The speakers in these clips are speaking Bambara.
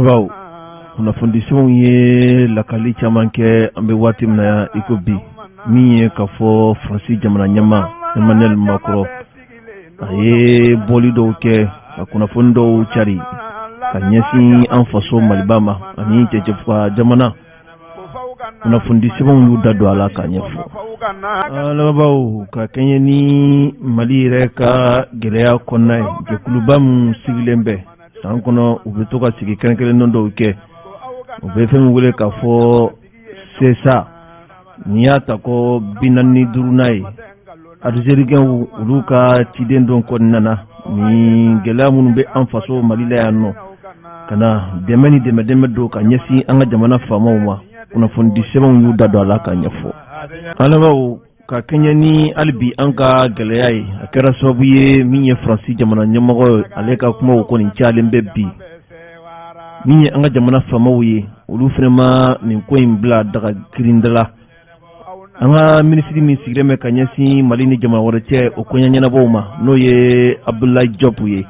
Lamɛnbaaw, kunnafonidisɛbɛnw ye lakali caman kɛ an bɛ waati min na i ko bi, min ye k'a fɔ Faransi jamana ɲɛmaa Emmanuel Macron, a ye bɔli dɔw kɛ ka kunnafoni dɔw cari ka ɲɛsin an faso Maliba ma ani cɛcɛfuga jamana. Kunnafonidisɛbɛnw y'u da don a la k'a ɲɛfɔ. Lamɛnbaaw, ka kɛɲɛ ni Mali yɛrɛ ka gɛlɛya kɔnɔna ye, jɛkuluba min sigilen bɛ san kɔnɔ, u bɛ to ka sigi kɛrɛnkɛrɛnnen dɔw kɛ, u bɛ fɛn min wele k'a fɔ CSA, n'i y'a ta ko 45nan ye, Alizerikɛnw olu ka ciden dɔ kɔni nana ni gɛlɛya minnu bɛ an faso Mali la yan nɔ, ka na dɛmɛ ni dɛmɛ dɛmɛ don ka ɲɛsin an ka jamana faamaw ma. Kunnafonidi sɛbɛnw y'u da don a la k'a ɲɛfɔ. An lamɛnbaaw, ka kɛɲɛ ni hali bi an ka gɛlɛya ye, a kɛra sababu ye min ye Faransi jamana ɲɛmɔgɔ ye, ale ka kumaw kɔni cayalen bɛ bi. Min ye an ka jamana faamaw ye, olu fana ma nin ko in bila daga kirinda la. An ka minisiri min sigilen bɛ ka ɲɛsin Mali ni jamana wɛrɛ cɛ, o koɲɛ ɲɛnabɔw ma, n'o ye Abdoulaye Diop ye,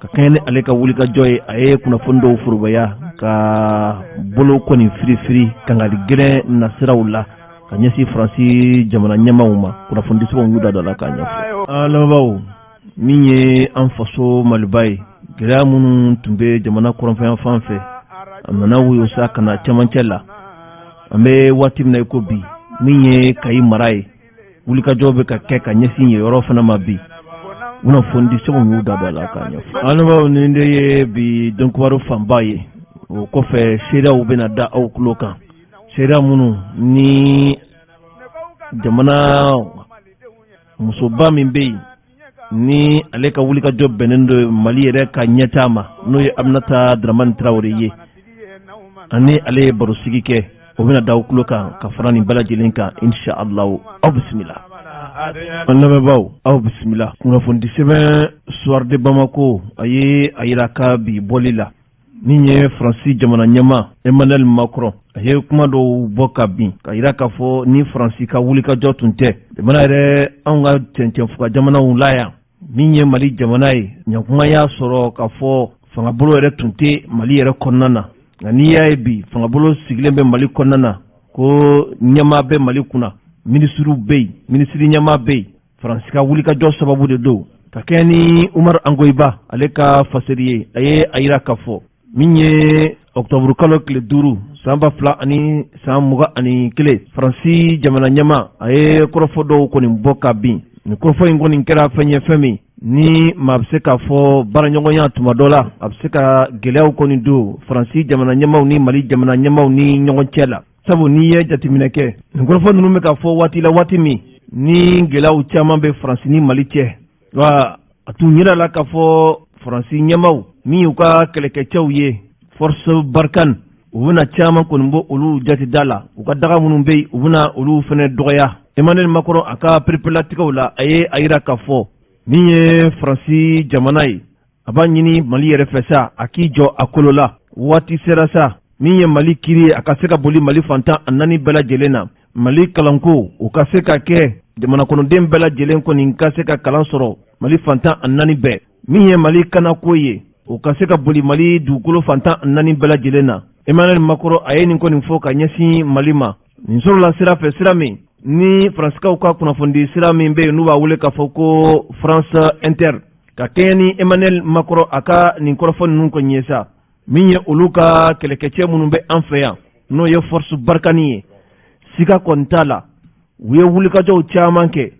ka kɛɲɛ ni ale ka wulikajɔ ye, a ye kunnafoni dɔw forobaya ka bolo kɔni firifiri kangari gɛlɛn nasiraw la ka ɲɛsin Faransi jamana ɲɛmaaw ma. Kunnafonidisɛbɛnw y'u da don a la k'a ɲɛfɔ. An lamɛnbaaw, min ye an faso Maliba ye, gɛlɛya minnu tun bɛ jamana kɔrɔnfɛn fan fɛ, a nana woyo sa ka na cɛmancɛ la. An bɛ waati min na i ko bi, min ye Kayi mara ye, wulikajɔ bɛ ka kɛ ka ɲɛsin yen yɔrɔ fana ma bi. Kunnafonidisɛbɛnw y'u da don a la k'a ɲɛfɔ. An lamɛnbaaw, nin de ye bi donkibaru fanba ye. O kɔfɛ, seereyaw bɛna da aw tulo kan, seereya minnu ni jamana musoba min bɛ yen ni ale ka wulikajɔ bɛnnen don Mali yɛrɛ ka ɲɛtaa ma, n'o ye Aminata Dramani Tarawele ye, ani ale ye barosigi kɛ, o bɛna da aw tulo kan ka fara nin bɛɛ lajɛlen kan, insha Allah. Aw bisimila, an lamɛnbaaw, aw bisimila. Kunnafonidisɛbɛn Soir de Bamako, a ye a yira ka bi bɔli la, min ye Faransi jamana ɲɛmaa Emmanuel Macron, a ye kuma dɔw bɔ ka bin ka yira k'a fɔ ni Faransi ka wulikajɔ tun tɛ jamana yɛrɛ, anw ka cɛncɛnfuga jamanaw la yan, min ye Mali jamana ye, ɲakuma y'a sɔrɔ k'a fɔ fangabolo yɛrɛ tun tɛ Mali yɛrɛ kɔnɔna na. Nka n'i y'a ye bi fangabolo sigilen bɛ Mali kɔnɔna na, ko ɲɛmaa bɛ Mali kunna, minisiriw bɛ yen, minisiri ɲɛmaa bɛ yen, Faransi ka wulikajɔ sababu de don. Ka kɛɲɛ ni Umaru Angoyiba ale ka fasiri ye, a ye a yira k'a fɔ min ye ɔkutɔburukalo tile 5 san 2021, Faransi jamana ɲɛmaa, a ye kɔrɔfɔ dɔw kɔni bɔ ka bin. Nin kɔrɔfɔ in kɔni kɛra fɛn ye, fɛn min ni maa bɛ se k'a fɔ baaraɲɔgɔnya tuma dɔ la, a bɛ se ka gɛlɛyaw kɔni don Faransi jamana ɲɛmaaw ni Mali jamana ɲɛmaaw ni ɲɔgɔn cɛ la. Sabu n'i ye jateminɛ kɛ, nin kɔrɔfɔ ninnu bɛ ka fɔ waati la, waati min ni gɛlɛyaw caman bɛ Faransi ni Mali cɛ. Wa a tun yira la k'a fɔ Faransi ɲɛmaaw min y'u ka kɛlɛkɛcɛw ye, Force Barkhane, u bɛna caman kɔni bɔ olu jateda la, u ka daga minnu bɛ yen, u bɛna olu fana dɔgɔya. Emmanuel Macron a ka pereperelatigɛw la, a ye a yira k'a fɔ min ye Faransi jamana ye, a b'a ɲini Mali yɛrɛ fɛ sa, a k'i jɔ a kolo la. Waati sera sa, min ye Mali kiri ye, a ka se ka boli Mali fan 14 bɛɛ lajɛlen na. Mali kalanko, o ka se ka kɛ jamana kɔnɔden bɛɛ lajɛlen kɔni ka se ka kalan sɔrɔ Mali fan 14 bɛɛ. Min ye Mali kanako ye, o ka se ka boli Mali dugukolo fan 14 bɛɛ lajɛlen na. Emmanuel Macron a ye nin kɔni fɔ ka ɲɛsin Mali ma. Nin sɔrɔla sira fɛ, sira min ni Faransikaw ka kunnafonidi sira min bɛ yen, n'u b'a wele k'a fɔ ko France Inter. Ka kɛɲɛ ni Emmanuel Macron a ka nin kɔrɔfɔ ninnu kɔni ye sa, min ye olu ka kɛlɛkɛcɛ minnu bɛ an fɛ yan, n'o ye Force Barkhane ye, siga kɔni t'a la, u ye wulikajɔw caman kɛ.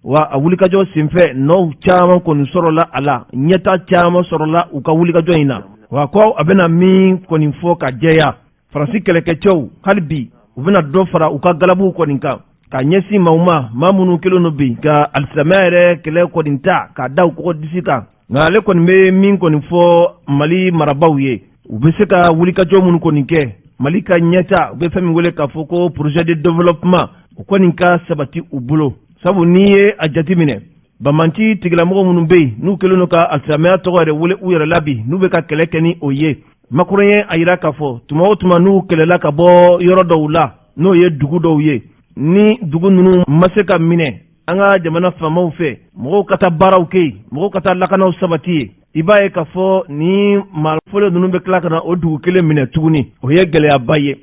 Wa a wulikajɔ senfɛ, nɔw caman kɔni sɔrɔla a la, ɲɛta caman sɔrɔla u ka wulikajɔ in na. Wa ko a bɛna min kɔni fɔ ka jɛya, Faransi kɛlɛkɛcɛw hali bi u bɛna dɔ fara u ka galabuw kɔni kan ka ɲɛsin maaw ma, maa minnu kɛlen don bi ka alisilamɛya yɛrɛ kɛlɛ kɔni ta k'a da u kɔgɔ disi kan. Nka ale kɔni bɛ min kɔni fɔ Mali marabaaw ye, u bɛ se ka wulikajɔ minnu kɔni kɛ Mali ka ɲɛta, u bɛ fɛn min wele k'a fɔ ko projet de développement, o kɔni ka sabati u bolo. Sabu n'i ye a jateminɛ, banbaanci tigilamɔgɔ minnu bɛ yen, n'u kɛlen don ka alisilamɛya tɔgɔ yɛrɛ wele u yɛrɛ la bi, n'u bɛ ka kɛlɛ kɛ ni o ye, Macron ye a yira k'a fɔ tuma o tuma n'u kɛlɛla ka bɔ yɔrɔ dɔw la, n'o ye dugu dɔw ye, ni dugu ninnu ma se ka minɛ an ka jamana faamaw fɛ, mɔgɔw ka taa baaraw kɛ yen, mɔgɔw ka taa lakanaw sabati yen. I b'a ye k'a fɔ ni maa fɔlɔ ninnu bɛ tila ka na o dugu kelen minɛ tuguni, o ye gɛlɛyaba ye.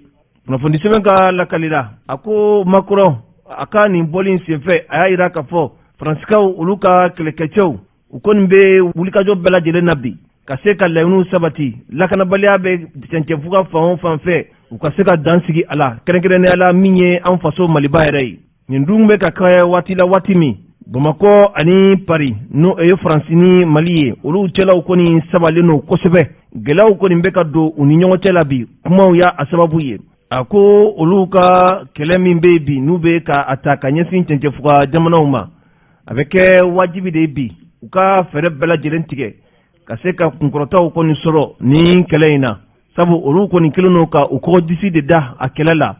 Kunnafoni sɛbɛn ka lakali la, a ko Macron a ka nin bɔli in senfɛ, a y'a jira k'a fɔ Faransikaw, olu ka kɛlɛkɛcɛw, u kɔni bɛ wulikajɔ bɛɛ lajɛlen na bi ka se ka laɲiniw sabati. Lakanabaliya bɛ cɛncɛnfuga fan o fan fɛ, u ka se ka dan sigi a la, kɛrɛnkɛrɛnnenya la min ye an faso Maliba yɛrɛ ye. Nin dun bɛ ka kɛ waati la, waati min Bamakɔ ani Paris, n'o ye Faransi ni Mali ye, olu cɛlaw kɔni sabalen don kosɛbɛ. Gɛlɛyaw kɔni bɛ ka don u ni ɲɔgɔn cɛ la bi, kumaw y'a a sababu ye. A ko olu ka kɛlɛ min bɛ yen bi, n'u bɛ ka a ta ka ɲɛsin cɛncɛnfuga jamanaw ma, a bɛ kɛ wajibi de ye bi u ka fɛɛrɛ bɛɛ lajɛlen tigɛ ka se ka kunkɔrɔtaw kɔni sɔrɔ nin kɛlɛ in na, sabu olu kɔni kɛlen don ka u kɔgɔdisi de da a kɛlɛ la.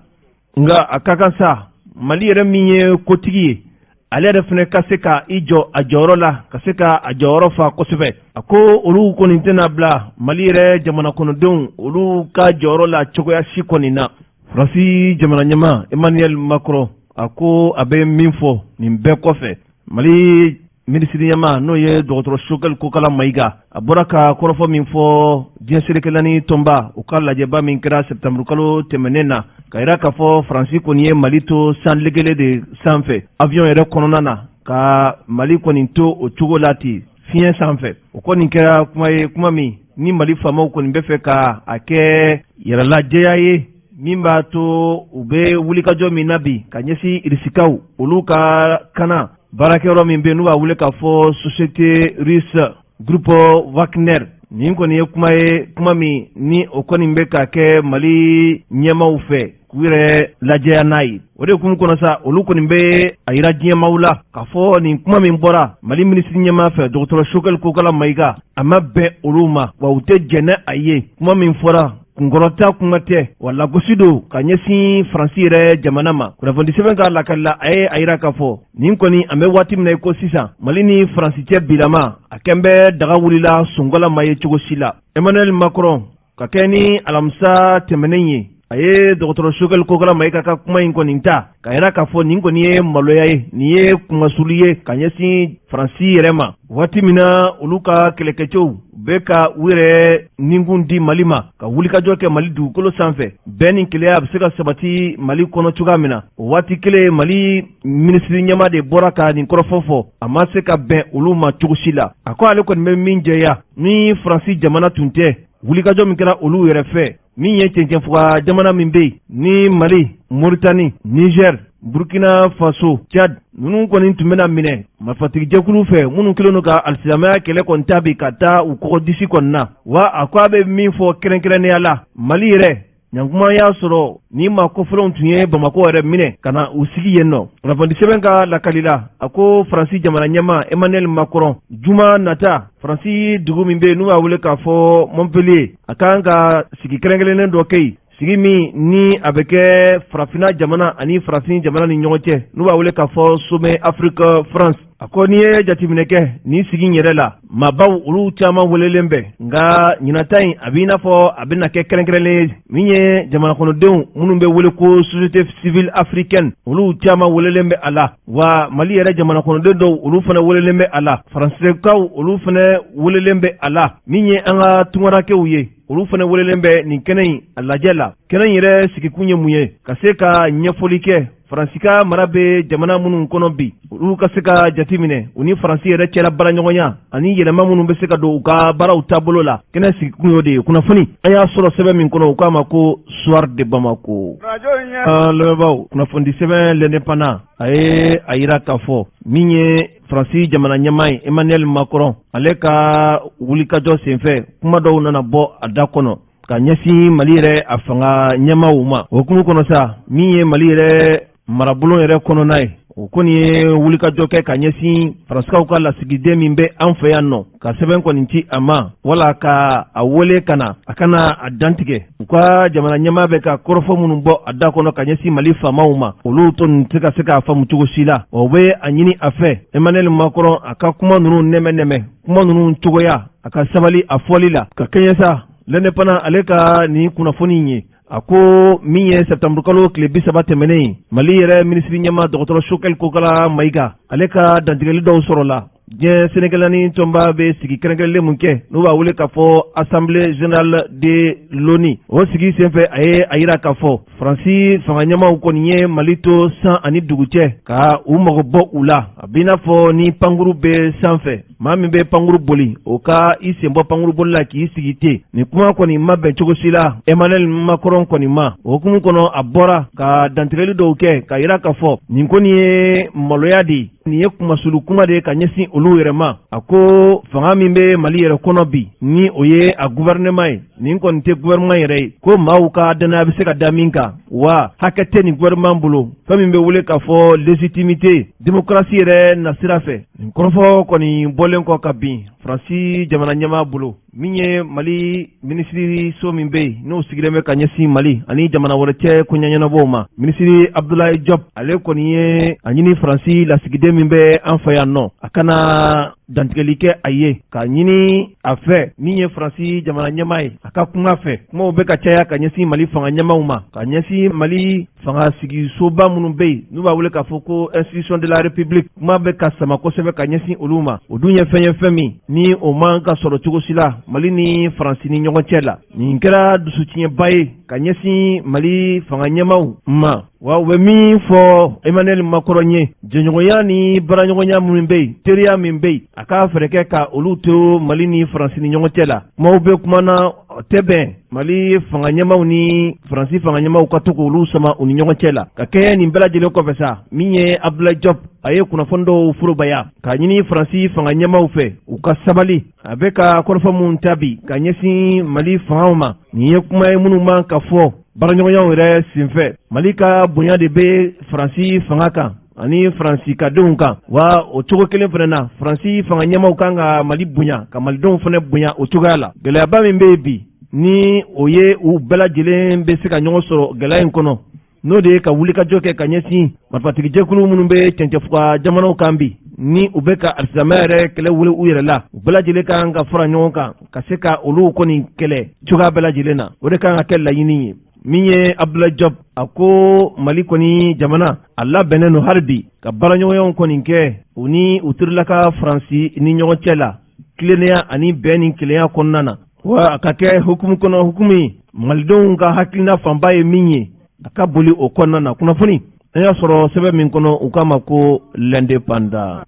Nka a ka kan sa, Mali yɛrɛ min ye kotigi ye, ale yɛrɛ fana ka se ka i jɔ a jɔyɔrɔ la, ka se ka a jɔyɔrɔ fa kosɛbɛ. A ko olu kɔni tɛna bila Mali yɛrɛ jamana kɔnɔdenw olu ka jɔyɔrɔ la cogoya si kɔni na. Faransi jamana ɲɛmaa Emmanuel Macron, a ko a bɛ min fɔ nin bɛɛ kɔfɛ, Mali minisiri ɲɛmaa, n'o ye dɔgɔtɔrɔ Choguel Kokala Mayiga, a bɔra ka kɔrɔfɔ min fɔ diɲɛ seleke naani tɔnba u ka lajɛba min kɛra sɛtanburukalo tɛmɛnen na, ka jira k'a fɔ Faransi kɔni ye Mali to san legele de sanfɛ, avion yɛrɛ kɔnɔna na, ka Mali kɔni to o cogo la ten fiɲɛ sanfɛ, o kɔni kɛra kuma ye, kuma min ni Mali faamaw kɔni bɛ fɛ ka a kɛ yɛrɛlajɛya ye min b'a to u bɛ wulikajɔ min na bi ka ɲɛsin Irisikaw olu ka kana baarakɛyɔrɔ min bɛ, n'u b'a wele k'a fɔ société russe groupe Wagner. Nin kɔni ye kuma ye, kuma min ni o kɔni bɛ ka kɛ Mali ɲɛmaaw fɛ k'u yɛrɛ lajɛya n'a ye. O de hukumu kɔnɔ sa, olu kɔni bɛ a yira diɲɛmaaw la k'a fɔ nin kuma min bɔra Mali minisiri ɲɛmaa fɛ, dɔgɔtɔrɔ Choguel Kokala Mayiga, a ma bɛn olu ma, wa u tɛ jɛn ni a ye. Kuma min fɔra, kunkɔrɔta kuma tɛ, wa lagosi don ka ɲɛsin Faransi yɛrɛ jamana ma. Kunnafoni sɛbɛn ka lakali la, a ye a yira k'a fɔ nin kɔni, an bɛ waati min na i ko sisan, Mali ni Faransi cɛ bilama a kɛn bɛ daga wulila sonkala ma ye cogo si la. Emmanuel Macron, ka kɛ ni alamisa tɛmɛnen ye, a ye dɔgɔtɔrɔ Choguel Kokala Mayiga ka kuma in kɔni ta ka yira k'a fɔ nin kɔni ye maloya ye, nin ye kunmasuli ye ka ɲɛsin Faransi yɛrɛ ma, waati min na olu ka kɛlɛkɛcɛw bɛ ka u yɛrɛ ninkun di Mali ma, ka wulikajɔ kɛ Mali dugukolo sanfɛ, bɛn ni kelenya bɛ se ka sabati Mali kɔnɔ cogoya min na. O waati kelen, Mali minisiri ɲɛmaa de bɔra ka nin kɔrɔfɔ fɔ, a ma se ka bɛn olu ma cogo si la. A ko ale kɔni bɛ min jɛya, ni Faransi jamana tun tɛ, wulikajɔ min kɛra olu yɛrɛ fɛ, min ye cɛncɛnfuga jamana min bɛ yen ni Mali, Moritani, Niger, Burkina Faso, Tchad, ninnu kɔni tun bɛna minɛ marifatigijɛkulu fɛ minnu kɛlen don ka alisilamɛya kɛlɛ kɔni ta bi ka taa u kɔgɔdisi kɔni na. Wa a ko a bɛ min fɔ kɛrɛnkɛrɛnnenya la, Mali yɛrɛ ɲankuma y'a sɔrɔ ni maa kofɔlenw tun ye Bamakɔ yɛrɛ minɛ ka na u sigi yen nɔ. Kunnafoni sɛbɛn ka lakali la, a ko Faransi jamana ɲɛmaa Emmanuel Macron, juma nata, Faransi dugu min bɛ yen n'u b'a wele k'a fɔ Montpellier, a kan ka sigi kɛrɛnkɛrɛnnen dɔ kɛ yen, sigi min ni a bɛ kɛ farafinna jamana ani farafin jamana ni ɲɔgɔn cɛ, n'u b'a wele k'a fɔ sommet Afrique France. A ko n'i ye jateminɛ kɛ nin sigi in yɛrɛ la, maabaw olu caman welelen bɛ, nka ɲinata in a b'i n'a fɔ a bɛna kɛ kɛrɛnkɛrɛnlen ye. Min ye jamana kɔnɔdenw minnu bɛ wele ko société civile africaine, olu caman welelen bɛ a la, wa Mali yɛrɛ jamana kɔnɔden dɔw, olu fana welelen bɛ a la, Faransɛkaw, olu fana welelen bɛ a la, min ye an ka tunkarankew ye, olu fana welelen bɛ nin kɛnɛ in a lajɛ la. Kɛnɛ in yɛrɛ sigikun ye mun ye? Ka se ka ɲɛfɔli kɛ Faransi ka mara bɛ jamana minnu kɔnɔ bi, olu ka se ka jate minɛ u ni Faransi yɛrɛ cɛla baaraɲɔgɔnya ani yɛlɛma minnu bɛ se ka don u ka baaraw taabolo la. Kɛnɛ sigikun y'o de ye. Kunnafoni an y'a sɔrɔ sɛbɛn min kɔnɔ, u k'a ma ko Soir de Bamako. Lamɛnbaaw, kunnafoni sɛbɛn L'Indépendant, a ye a yira k'a fɔ min ye Faransi jamana ɲɛmaa ye Emmanuel Macron, ale ka wulikajɔ senfɛ, kuma dɔw nana bɔ a da kɔnɔ ka ɲɛsin Mali yɛrɛ a fanga ɲɛmaaw ma. O hukumu kɔnɔ sa, min ye Mali yɛrɛ marabolo yɛrɛ kɔnɔna ye, o kɔni ye wulikajɔ kɛ ka ɲɛsin Faransikaw ka lasigiden min bɛ an fɛ yan nɔ, ka sɛbɛn kɔni ci a ma wala ka a wele ka na, a ka na a dantigɛ u ka jamana ɲɛmaa bɛ ka kɔrɔfɔ minnu bɔ a da kɔnɔ ka ɲɛsin Mali faamaw ma, olu to nin tɛ ka se k'a faamu cogo si la. O bɛ a ɲini a fɛ, Emmanuel Macron, a ka kuma ninnu nɛmɛ nɛmɛ, kuma ninnu cogoya, a ka sabali a fɔli la ka kɛɲɛ sa. L'Indépendant ale ka nin kunnafoni in ye, a ko min ye sɛtanburukalo tile 30 tɛmɛnen ye, Mali yɛrɛ minisiri ɲɛmaa dɔgɔtɔrɔ Choguel Kokala Mayiga, ale ka dantigɛli dɔw sɔrɔla. Diɲɛ seleke naani tɔnba bɛ sigi kɛrɛnkɛrɛnlen min kɛ, n'u b'a wele k'a fɔ Assemblée générale de l'ONU, o sigi senfɛ, a ye a jira k'a fɔ Faransi fanga ɲɛmaw kɔni ye Mali to san ani dugu cɛ ka u mago bɔ u la. A b'i n'a fɔ ni pankuru bɛ sanfɛ, maa min bɛ pankuru boli, o ka i sen bɔ pankuru boli la k'i sigi ten. Nin kuma kɔni ma bɛn cogo si la Emmanuel Macron kɔni ma. O hukumu kɔnɔ, a bɔra ka dantigɛli dɔw kɛ ka jira k'a fɔ nin kɔni ye maloya de ye, nin ye kumasulu kuma de ye ka ɲɛsin olu yɛrɛ ma. A ko fanga min bɛ Mali yɛrɛ kɔnɔ bi, ni o ye a gouvernement ye, nin kɔni tɛ gouvernement yɛrɛ ye ko maaw ka dannaya bɛ se ka da min kan, wa hakɛ tɛ nin gouvernement bolo, fɛn min bɛ wele k'a fɔ légitimité démocratie yɛrɛ nasira fɛ. Nin kɔrɔfɔ kɔni bɔlen kɔ ka bin Faransi jamana ɲɛmaa bolo, min ye Mali minisiriso min bɛ yen, n'o sigilen bɛ ka ɲɛsin Mali ani jamana wɛrɛ cɛ ko ɲɛnabɔw ma, minisiri Abdoulaye Diop, ale kɔni ye a ɲini Faransi lasigiden min bɛ an fɛ yan nɔ, a kana dantigɛli kɛ a ye, k'a ɲini a fɛ, min ye Faransi jamana ɲɛmaa ye, a ka kuma fɛ. Kumaw bɛ ka caya ka ɲɛsin Mali fanga ɲɛmaaw ma, ka ɲɛsin Mali fanga sigisoba minnu bɛ yen, n'u b'a wele k'a fɔ ko institution de la République. Kuma bɛ ka sama kosɛbɛ ka ɲɛsin olu ma. O dun ye fɛn ye, fɛn min ni o man ka sɔrɔ cogo si la Mali ni Faransi ni ɲɔgɔn cɛ la. Nin kɛra dusutiɲɛba ye ka ɲɛsin Mali fanga ɲɛmaaw ma, wa u bɛ min fɔ Emmanuel Macron ye, jɛɲɔgɔnya ni baaraɲɔgɔnya minnu bɛ yen, teriya min bɛ yen, a k'a fɛɛrɛ kɛ ka olu to Mali ni Faransi ni ɲɔgɔn cɛ la. Kumaw bɛ kuma na, tɛ bɛn Mali fanga ɲɛmaaw ni Faransi fanga ɲɛmaaw ka to k'olu sama u ni ɲɔgɔn cɛ la. Ka kɛɲɛ nin bɛɛ lajɛlen kɔfɛ sa, min ye Abdoulaye Diop, a ye kunnafoni dɔw forobaya k'a ɲini Faransi fanga ɲɛmaaw fɛ u ka sabali. A bɛ ka kɔrɔfɔ minnu ta bi ka ɲɛsin Mali fangaw ma, nin ye kuma ye minnu man ka fɔ baaraɲɔgɔnyaw yɛrɛ senfɛ. Mali ka bonya de bɛ Faransi fanga kan ani Faransi ka denw kan, wa o cogo kelen fana na, Faransi fanga ɲɛmaaw kan ka Mali bonya, ka malidenw fana bonya o cogoya la. Gɛlɛyaba min bɛ yen bi, ni o ye u bɛɛ lajɛlen bɛ se ka ɲɔgɔn sɔrɔ gɛlɛya in kɔnɔ, n'o de ye ka wulikajɔ kɛ ka ɲɛsin marifatigijɛkulu minnu bɛ cɛncɛnfuga jamanaw kan bi, ni u bɛ ka alisilamɛya yɛrɛ kɛlɛ wuli u yɛrɛ la. U bɛɛ lajɛlen kan ka fara ɲɔgɔn kan ka se ka olu kɔni kɛlɛ cogoya bɛɛ lajɛlen na. O de kan ka kɛ laɲini ye. Min ye Abdoulaye Diop, a ko Mali kɔni jamana a labɛnnen don hali bi ka baaraɲɔgɔnyaw kɔni kɛ u ni u terilaka Faransi ni ɲɔgɔn cɛ la, tilennenya ani bɛn ni kelenya kɔnɔna na, wa a ka kɛ hukumu kɔnɔ, hukumu ye malidenw ka hakilina fanba ye min ye, a ka boli o kɔnɔna na. Kunnafoni an y'a sɔrɔ sɛbɛn min kɔnɔ, u k'a ma ko L'Indépendant.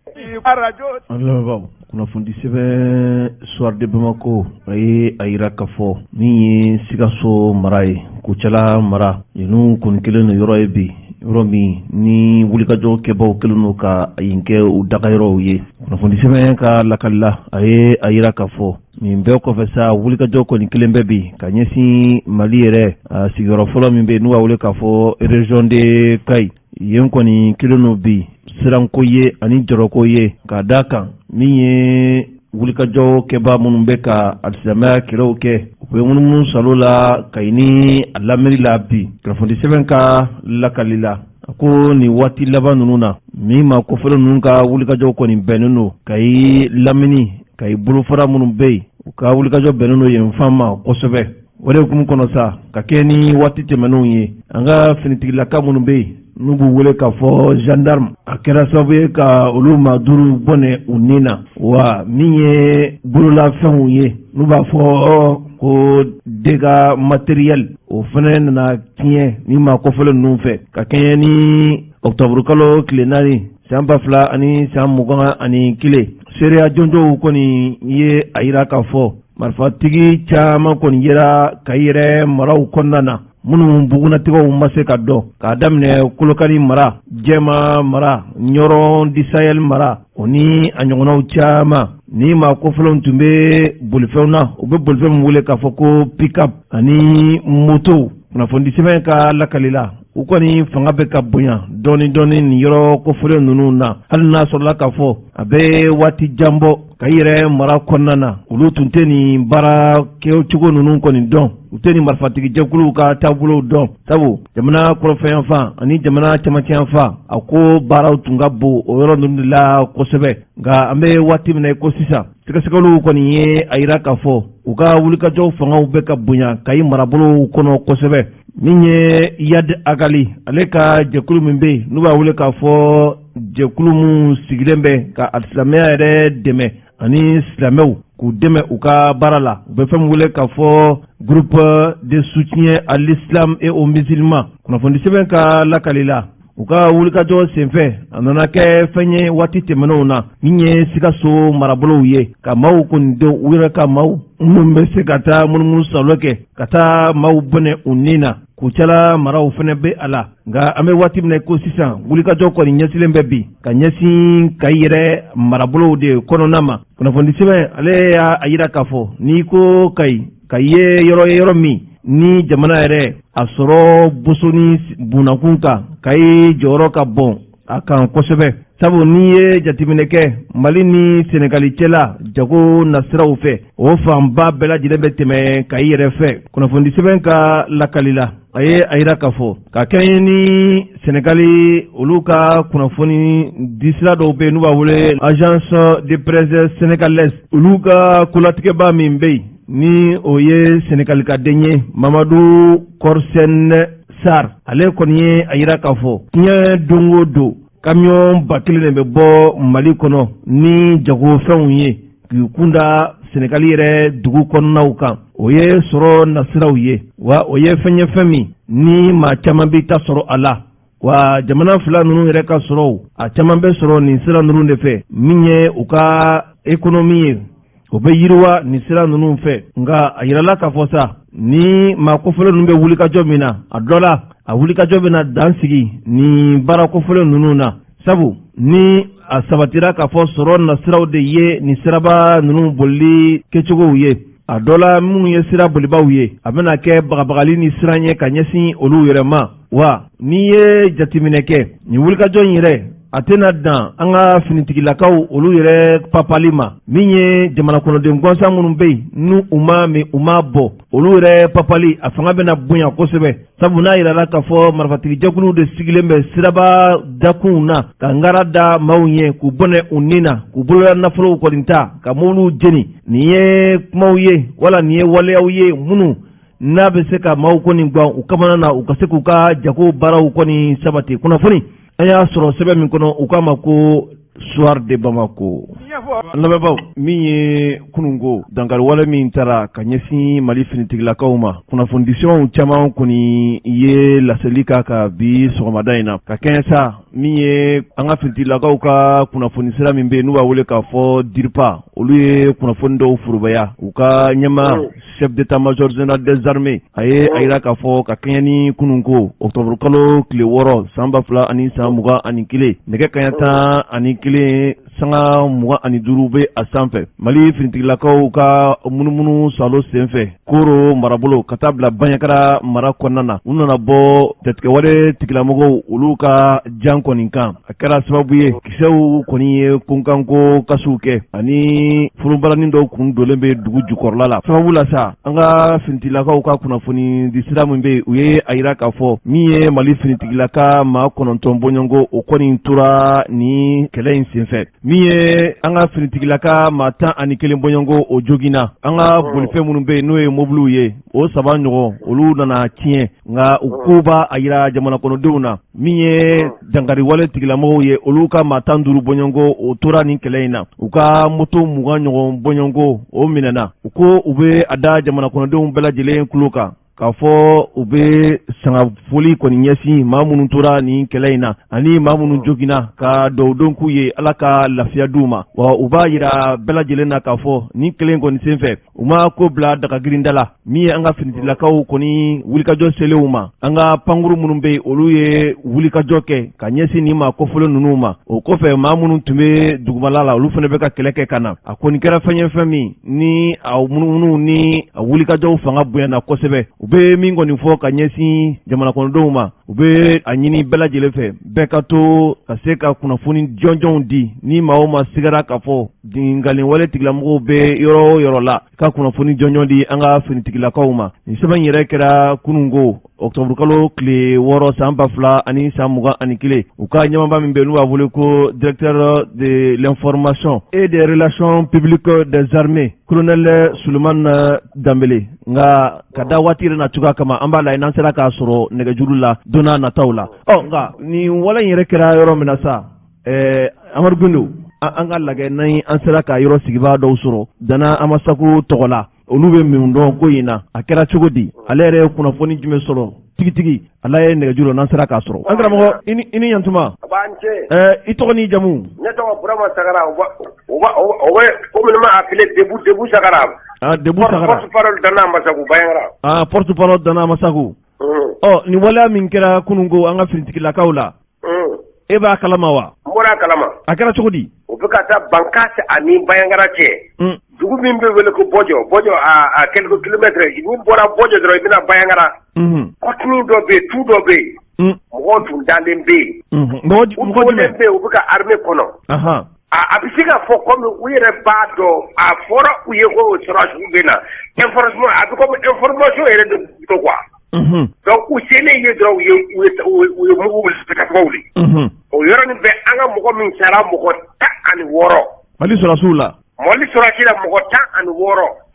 An lamɛnbaaw, kunnafoni sɛbɛn Soir de Bamako, a ye a yira k'a fɔ min ye Sikaso mara ye, Kucala mara, ninnu kɔni kɛlen don yɔrɔ ye bi, yɔrɔ min ni wulikajɔ kɛbaw kɛlen don ka yen kɛ u dagayɔrɔw ye. Kunnafoni sɛbɛn ka lakali la, a ye a yira k'a fɔ nin bɛɛ kɔfɛ sa, wulikajɔ kɔni kelen bɛ bi ka ɲɛsin Mali yɛrɛ sigiyɔrɔ fɔlɔ min bɛ yen, n'u b'a wele k'a fɔ région de Kayi. Yen kɔni kelen don bi siranko ye ani jɔrɔko ye, ka d'a kan min ye wulikajɔ kɛbaa minnu bɛ ka alisilamɛya kɛlɛw kɛ, u bɛ munumunu salo la Kayi ni a lamini la bi. Kunnafoni sɛbɛn ka lakali la, a ko nin waati laban ninnu na, min ma kofɔlen ninnu ka wulikajɔ kɔni bɛnnen don Kayi lamini, Kayi bolofara minnu bɛ yen, u ka wulikajɔ bɛnnen don yen fan ma kosɛbɛ. O de hukumu kɔnɔ sa, ka kɛ ni waati tɛmɛnenw ye, an ka finitigilaka minnu bɛ yen, n'u b'u wele k'a fɔ gendarme, a kɛra sababu ye ka olu maa duuru bɔnɛ u ni na, wa min ye bololafɛnw ye, n'u b'a fɔ ko dégâts matériel, o fana nana tiɲɛ ni maa kofɔlen ninnu fɛ. Ka kɛɲɛ ni ɔkutɔburukalo tile 4 san 2021, seereya jɔnjɔnw kɔni ye a yira k'a fɔ marifatigi caman kɔni yera Kayi yɛrɛ maraw kɔnɔna na, minnu bugunnatigɛw ma se ka dɔn, k'a daminɛ Kolokani mara, Jɛma mara, Ɲɔrɔn du Sahel mara, o ni a ɲɔgɔnnaw caman. Ni maa kofɔlenw tun bɛ bolifɛnw na, u bɛ bolifɛn min wele k'a fɔ ko pick-up ani motow. Kunnafoni sɛbɛn ka lakali la, u kɔni fanga bɛ ka bonya dɔɔni dɔɔni nin yɔrɔ kofɔlen ninnu na, hali n'a sɔrɔla k'a fɔ a bɛ waati jan bɔ Kayi yɛrɛ mara kɔnɔna na, olu tun tɛ nin baara kɛcogo ninnu kɔni dɔn, u tɛ nin marifatigijɛkuluw ka taabolow dɔn, sabu jamana kɔrɔnfɛyanfan ani jamana cɛmancɛyanfan, a ko baaraw tun ka bon o yɔrɔ ninnu de la kosɛbɛ. Nka an bɛ waati min na i ko sisan, sɛgɛsɛgɛliw kɔni ye a yira k'a fɔ u ka wulikajɔw fangaw bɛ ka bonya Kayi marabolow kɔnɔ kosɛbɛ. Min ye Iyad Ag Ghali, ale ka jɛkulu min bɛ yen, n'u b'a wele k'a fɔ jɛkulu minnu sigilen bɛ ka alisilamɛya yɛrɛ dɛmɛ ani silamɛw k'u dɛmɛ u ka baara la, u bɛ fɛn min wele k'a fɔ Groupe de soutien à l'islam et aux musulmans. Kunnafoni sɛbɛn ka lakali la, u ka wulikajɔ senfɛ, a nana kɛ fɛn ye waati tɛmɛnenw na min ye Sikaso marabolow ye ka maaw kɔni don u yɛrɛ ka maaw minnu bɛ se ka taa munumunu salo kɛ ka taa maaw bɔnɛ u ni na. Kucala maraw fana bɛ a la, nka an bɛ waati min na ko sisan, wulikajɔ kɔni ɲɛsilen bɛ bi ka ɲɛsin Kayi yɛrɛ marabolow de kɔnɔna ma. Kunnafoni sɛbɛn ale y'a jira k'a fɔ n'i ko Kayi, Kayi ye yɔrɔ ye, yɔrɔ min ni jamana yɛrɛ a sɔrɔ bosoni bunakun kan, Kayi jɔyɔrɔ ka bon a kan kosɛbɛ, sabu n'i ye jateminɛ kɛ Mali ni Senegali cɛla jago nasiraw fɛ, o fanba bɛɛ lajɛlen bɛ tɛmɛ Kayi yɛrɛ fɛ. Kunnafoni sɛbɛn ka lakali la, a ye a jira k'a fɔ ka kɛɲɛ ni Senegali olu ka kunnafoni disira dɔw bɛ yen n'u b'a wele Agence de presse sénégalaise, olu ka kolatigɛba min bɛ yen ni o ye Senegalikaden ye, Mamadu Kɔrisɛn Sar, ale kɔni ye a jira k'a fɔ diɲɛ don o don, kamiyɔn 1000 de bɛ bɔ Mali kɔnɔ ni jagofɛnw ye k'i kunda Senegali yɛrɛ dugu kɔnɔnaw kan. O ye sɔrɔ nasiraw ye, wa o ye fɛn ye, fɛn min ni maa caman b'i ta sɔrɔ a la. Wa jamana fila ninnu yɛrɛ ka sɔrɔ, a caman bɛ sɔrɔ nin sira ninnu de fɛ. Min ye u ka économie ye, o bɛ yiriwa nin sira ninnu fɛ. Nka a yirala k'a fɔ sa, ni maa kofɔlen ninnu bɛ wulikajɔ min na, a dɔ la a wulikajɔ bɛna dan sigi nin baara kofɔlen ninnu na, sabu ni a sabatira k'a fɔ sɔrɔ nasiraw de ye nin siraba ninnu bolili kɛcogow ye, a dɔ la minnu ye sira bolibaw ye, a bɛna kɛ bagabagali ni siran ye ka ɲɛsin olu yɛrɛ ma. Wa n'i ye jateminɛ kɛ nin wulikajɔ in yɛrɛ, a tɛna dan an ka finitigilakaw olu yɛrɛ papali ma. Min ye jamana kɔnɔden gansan minnu bɛ yen n'u u ma min u ma bɔ, olu yɛrɛ papali a fanga bɛna bonya kosɛbɛ, sabu n'a yirala k'a fɔ marifatigijɛkuluw de sigilen bɛ siraba dakunw na ka ngara da maaw ɲɛ, k'u bɔnɛ u ni na, k'u bolola nafolow kɔni ta, ka mobiliw jeni. Nin ye kumaw ye wala nin ye waleyaw ye minnu n'a bɛ se ka maaw kɔni gan u kamana na, u ka se k'u ka jago baaraw kɔni sabati. Kunnafoni an y'a sɔrɔ sɛbɛn min kɔnɔ, u k'a ma ko Soir de Bamako. An lamɛnbaaw, min ye kununko dankariwale min taara ka ɲɛsin Mali finitigilakaw ma, kunnafonidisɛbɛnw caman kɔni ye laseli k'a kan bi sɔgɔmada in na. Ka kɛɲɛ sa min ye an ka finitigilakaw ka kunnafoni sira min bɛ yen n'u b'a wele k'a fɔ DIRPA, olu ye kunnafoni dɔw forobaya. U ka ɲɛmaa, chef d'état-major général des armées, a ye a yira k'a fɔ ka kɛɲɛ ni kununko octobre kalo tile 6 san 2021, nɛgɛ kaɲa 11 sanga 25 bɛ a sanfɛ, Mali finitigilakaw ka munumunu salo senfɛ Koro marabolo ka taa bila Banjagara mara kɔnɔna na, u nana bɔ jatigɛwale tigilamɔgɔw olu ka jan kɔni kan. A kɛra sababu ye kisɛw kɔni ye kunkanko kasiw kɛ, ani furubaranin dɔw kun donnen bɛ dugu jukɔrɔla la. Sababu la sa, an ka finitigilakaw ka kunnafoni di sira min bɛ yen, u ye a yira k'a fɔ min ye Mali finitigilaka maa 9 bɔɲɔgɔnko, o kɔni tora ni kɛlɛ in senfɛ. Min ye an ka finitigilaka maa 11 bɔɲɔgɔnko, o joginna. An ka bolifɛn minnu bɛ yen n'o ye mobiliw ye, o saba ɲɔgɔn olu nana tiɲɛ. Nka u ko b'a a yira jamana kɔnɔdenw na, min ye dankariwale tigilamɔgɔw ye, olu ka maa 15 bɔɲɔgɔnko, o tora nin kɛlɛ in na. U ka moto 20 ɲɔgɔn bɔɲɔgɔnko, o minɛna. U ko u bɛ a da jamana kɔnɔdenw bɛɛ lajɛlen tulo kan k'a fɔ u bɛ sangafoli kɔni ɲɛsin maa minnu tora nin kɛlɛ in na ani maa minnu joginna, ka dɔwdon k'u ye, Ala ka lafiya d'u ma. Wa u b'a yira bɛɛ lajɛlen na k'a fɔ nin kɛlɛ in kɔni senfɛ, u ma ko bila dagagirinda la. Min ye an ka finitigilakaw kɔni wulikajɔ selenw ma, an ka pankuru minnu bɛ yen, olu ye wulikajɔ kɛ ka ɲɛsin nin maa kofɔlen ninnu ma. O kɔfɛ, maa minnu tun bɛ dugumala la, olu fana bɛ ka kɛlɛ kɛ ka na. A kɔni kɛra fɛn ye, fɛn min ni a munumunu ni a wulikajɔw fanga bonyana kosɛbɛ. U bɛ min kɔni fɔ ka ɲɛsin jamana kɔnɔdenw ma, u bɛ a ɲini bɛɛ lajɛlen fɛ, bɛɛ ka to ka se ka kunnafoni jɔnjɔnw di. Ni maa o maa sigara k'a fɔ binkanniwale tigilamɔgɔw bɛ yɔrɔ o yɔrɔ la, ka kunnafoni jɔnjɔn di an ka finitigilakaw ma. Nin sɛbɛn yɛrɛ kɛra kununko ɔkutɔburukalo tile 6 san 2021. U ka ɲɛmaaba min bɛ n'u b'a wele ko directeur de l'information et des relations publiques des armées, colonel Sulemani Danbele. Nka ka da waati yɛrɛ na cogoya kama, an b'a la n'an sera k'a sɔrɔ nɛgɛjuru la don n'a nataw la. Ɔ nka nin wale in yɛrɛ kɛra yɔrɔ min na sa. Amadu Gindo, an ka lajɛ ni an sera ka yɔrɔ sigibaa dɔw sɔrɔ Dana Amasago tɔgɔ la, olu bɛ min dɔn ko in na, a kɛra cogo di, ale yɛrɛ ye kunnafoni jumɛn sɔrɔ tigitigi. Ala ye nɛgɛjuru n'an sera k'a sɔrɔ. An karamɔgɔ, i ni ɲantuma. I tɔgɔ n'i jamu? Ne tɔgɔ Burama Sagara, o bɛ communément appelé Debu, Debu Sagara. Ah, Debu Sagara. Porte parole Dana Amasago, Bandiagara. Ah, porte parole Dana Amasago. Ɔ, nin waleya min kɛra kunun ko an ka finitigilakaw la, e b'a kalama wa? N bɔra a kalama. A kɛra cogo di? U bɛ ka taa Bankass ani Bandiagara cɛ, dugu min bɛ wele ko Bɔjɔ, Bɔjɔ à quelques kilomètres. N'i bɔra Bɔjɔ dɔrɔn, i bɛna Bandiagara. Kɔtini dɔ bɛ yen, tu dɔ bɛ yen, mɔgɔw tun dalen bɛ yen. Mɔgɔ U jumɛn bɛ yen? U bɛ ka armée kɔnɔ. A bɛ se ka fɔ komi u yɛrɛ b'a dɔn, a fɔra u ye ko sɔrɔdasiw bɛ na. Information, a bɛ komi information yɛrɛ de don quoi. Donc u selen ye dɔrɔn, u ye mugu wuli, tasuma wuli. O yɔrɔnin bɛɛ, an ka mɔgɔ min sara, mɔgɔ 16. Mali sɔrɔdasiw la? Mali sɔrɔdasi la, mɔgɔ 16.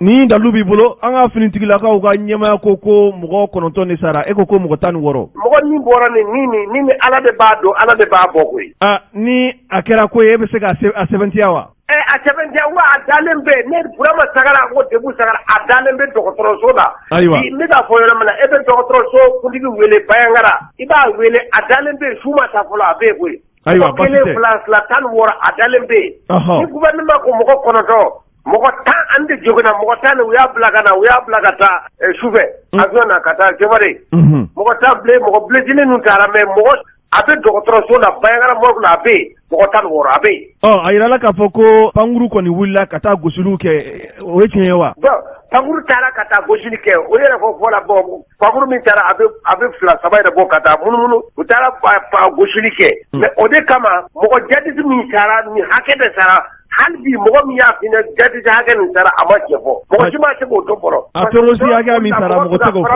Ni dalu b'i bolo, an ka finitigilakaw ka ɲɛmaya ko mɔgɔ 9 de sara, e ko mɔgɔ 16. Mɔgɔ min bɔra nin, Ala de b'a dɔn, Ala de b'a bɔ koyi. Ah, ni a kɛra ko ye, e bɛ se ka a sɛbɛntiya wa? Ɛ, a sɛbɛntiya wa, a dalen bɛ ne Burama Sagara ko Debu Sagara, a dalen bɛ dɔgɔtɔrɔso la. Ayiwa. N bɛ k'a fɔ yɔrɔ min na, e bɛ dɔgɔtɔrɔso kuntigi wele Bandiagara, i b'a wele, a dalen bɛ yen, su ma sa fɔlɔ, a bɛ yen koyi. Ayiwa, basi tɛ. Kelen, fila, fila, 16, a dalen bɛ yen. Ni gouvernement ko mɔgɔ 9, mɔgɔ 10 an de joginna, mɔgɔ 10 u y'a bila ka na, u y'a bila ka taa sufɛ avion na ka taa Sévaré. Mɔgɔ 10 bile, mɔgɔ blessé ninnu taara, mais mɔgɔ a bɛ dɔgɔtɔrɔso la Bandiagara morgue la, a bɛ yen, mɔgɔ 16, a bɛ yen. Ɔ, a yirala k'a fɔ ko pankuru kɔni wulila ka taa gosiliw kɛ, o ye tiɲɛ ye wa? Bon, pankuru taara ka taa gosili kɛ, o yɛrɛ fɔ la. Bon, pankuru min taara, a bɛ fila saba yɛrɛ bɔ ka taa munumunu, u taara gosili kɛ. Mais o de kama, mɔgɔ jadisi min sara, nin hakɛ de sara. Hali bi, mɔgɔ min y'a fi jadisi hakɛ nin sara, a ma cɛ fɔ, mɔgɔ si ma se k'o dɔn fɔlɔ. A terroriste hakɛ min sara, mɔgɔ tɛ k'o fɔ.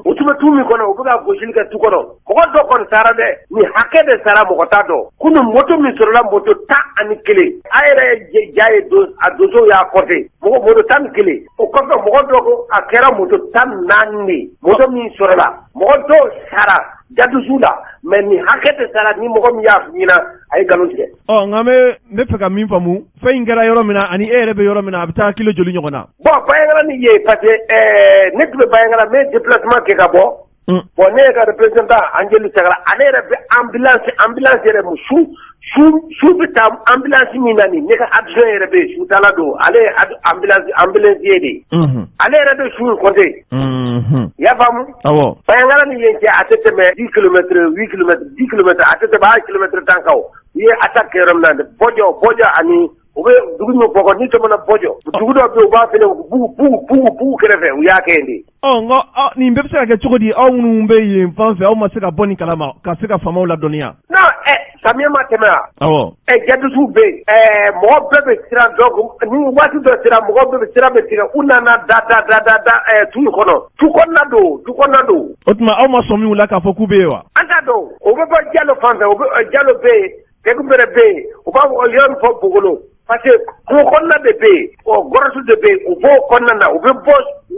U tun bɛ tu min kɔnɔ, u bɛ ka gosili kɛ tu kɔnɔ, mɔgɔ dɔ kɔni sara dɛ, nin hakɛ de sara, mɔgɔ t'a dɔn. Kunun, moto min sɔrɔla, moto 11, a yɛrɛ ye ja ye, don a donsow y'a kɔfɛ, mɔgɔ moto 11. O kɔfɛ, mɔgɔ dɔ ko a kɛra moto 14 de ye. Moto min sɔrɔla, mɔgɔ dɔw sara jadisiw la, mais nin hakɛ de sara, ni mɔgɔ min y'a ɲɛna, a ye nkalon tigɛ. Ɔ, nka n bɛ fɛ ka min faamu, fɛn in kɛra yɔrɔ min na ani e yɛrɛ bɛ yɔrɔ min na, a bɛ taa kilo joli ɲɔgɔn na? Bon, Bandiagara ni ye, parce que ne tun bɛ Bandiagara, n bɛ déplacement kɛ ka bɔ. Bon, ne yɛrɛ ka représentant Angeli Sagara, ale yɛrɛ bɛ ambulance yɛrɛ, su su su bɛ taa ambulance min na nin, ne ka adjoint yɛrɛ bɛ yen, sutala don, ale ye ambulancier de ye. Ale yɛrɛ bɛ su in compter. I y'a faamu? Awɔ. Bandiagara ni yen cɛ, a tɛ tɛmɛ 10 kilomètres, 8 kilomètres, 10 kilomètres, a tɛ tɛmɛ hali kilomètre 10 kan o. U ye attaque kɛ yɔrɔ min na, Bɔjɔ, Bɔjɔ ani u bɛ dugu min fɔ, n'i tɛmɛna Bɔjɔ, dugu dɔ bɛ yen, u b'a fɛnɛ Bugu, Bugu, Bugu, Bugu kɛrɛfɛ, u y'a kɛ yen de. Ɔ, nka nin bɛɛ bɛ se ka kɛ cogo di, aw minnu bɛ yen fan fɛ, aw ma se ka bɔ nin kalama ka se ka faamaw ladɔnniya? Non, samiyɛ ma tɛmɛ wa? Awɔ. Jadisiw bɛ yen, mɔgɔ bɛɛ bɛ siran, donc ni waati dɔ sera, mɔgɔ bɛɛ bɛ sira bɛ tigɛ, u nana da da da da da tu in kɔnɔ, tu kɔnɔna don, tu kɔnɔna don. O tuma, aw ma sɔn min la k'a fɔ k'u bɛ yen wa? An t'a dɔn, o bɛ bɔ Jalo fan fɛ, o bɛ Jalo bɛ yen, Tɛgubɛrɛ bɛ yen, u b'a fɔ yɔrɔ min fɔ Bogolo, parce que kungo kɔnɔna de bɛ yen, ɔ grotte de bɛ yen, u b'o kɔnɔna na, u bɛ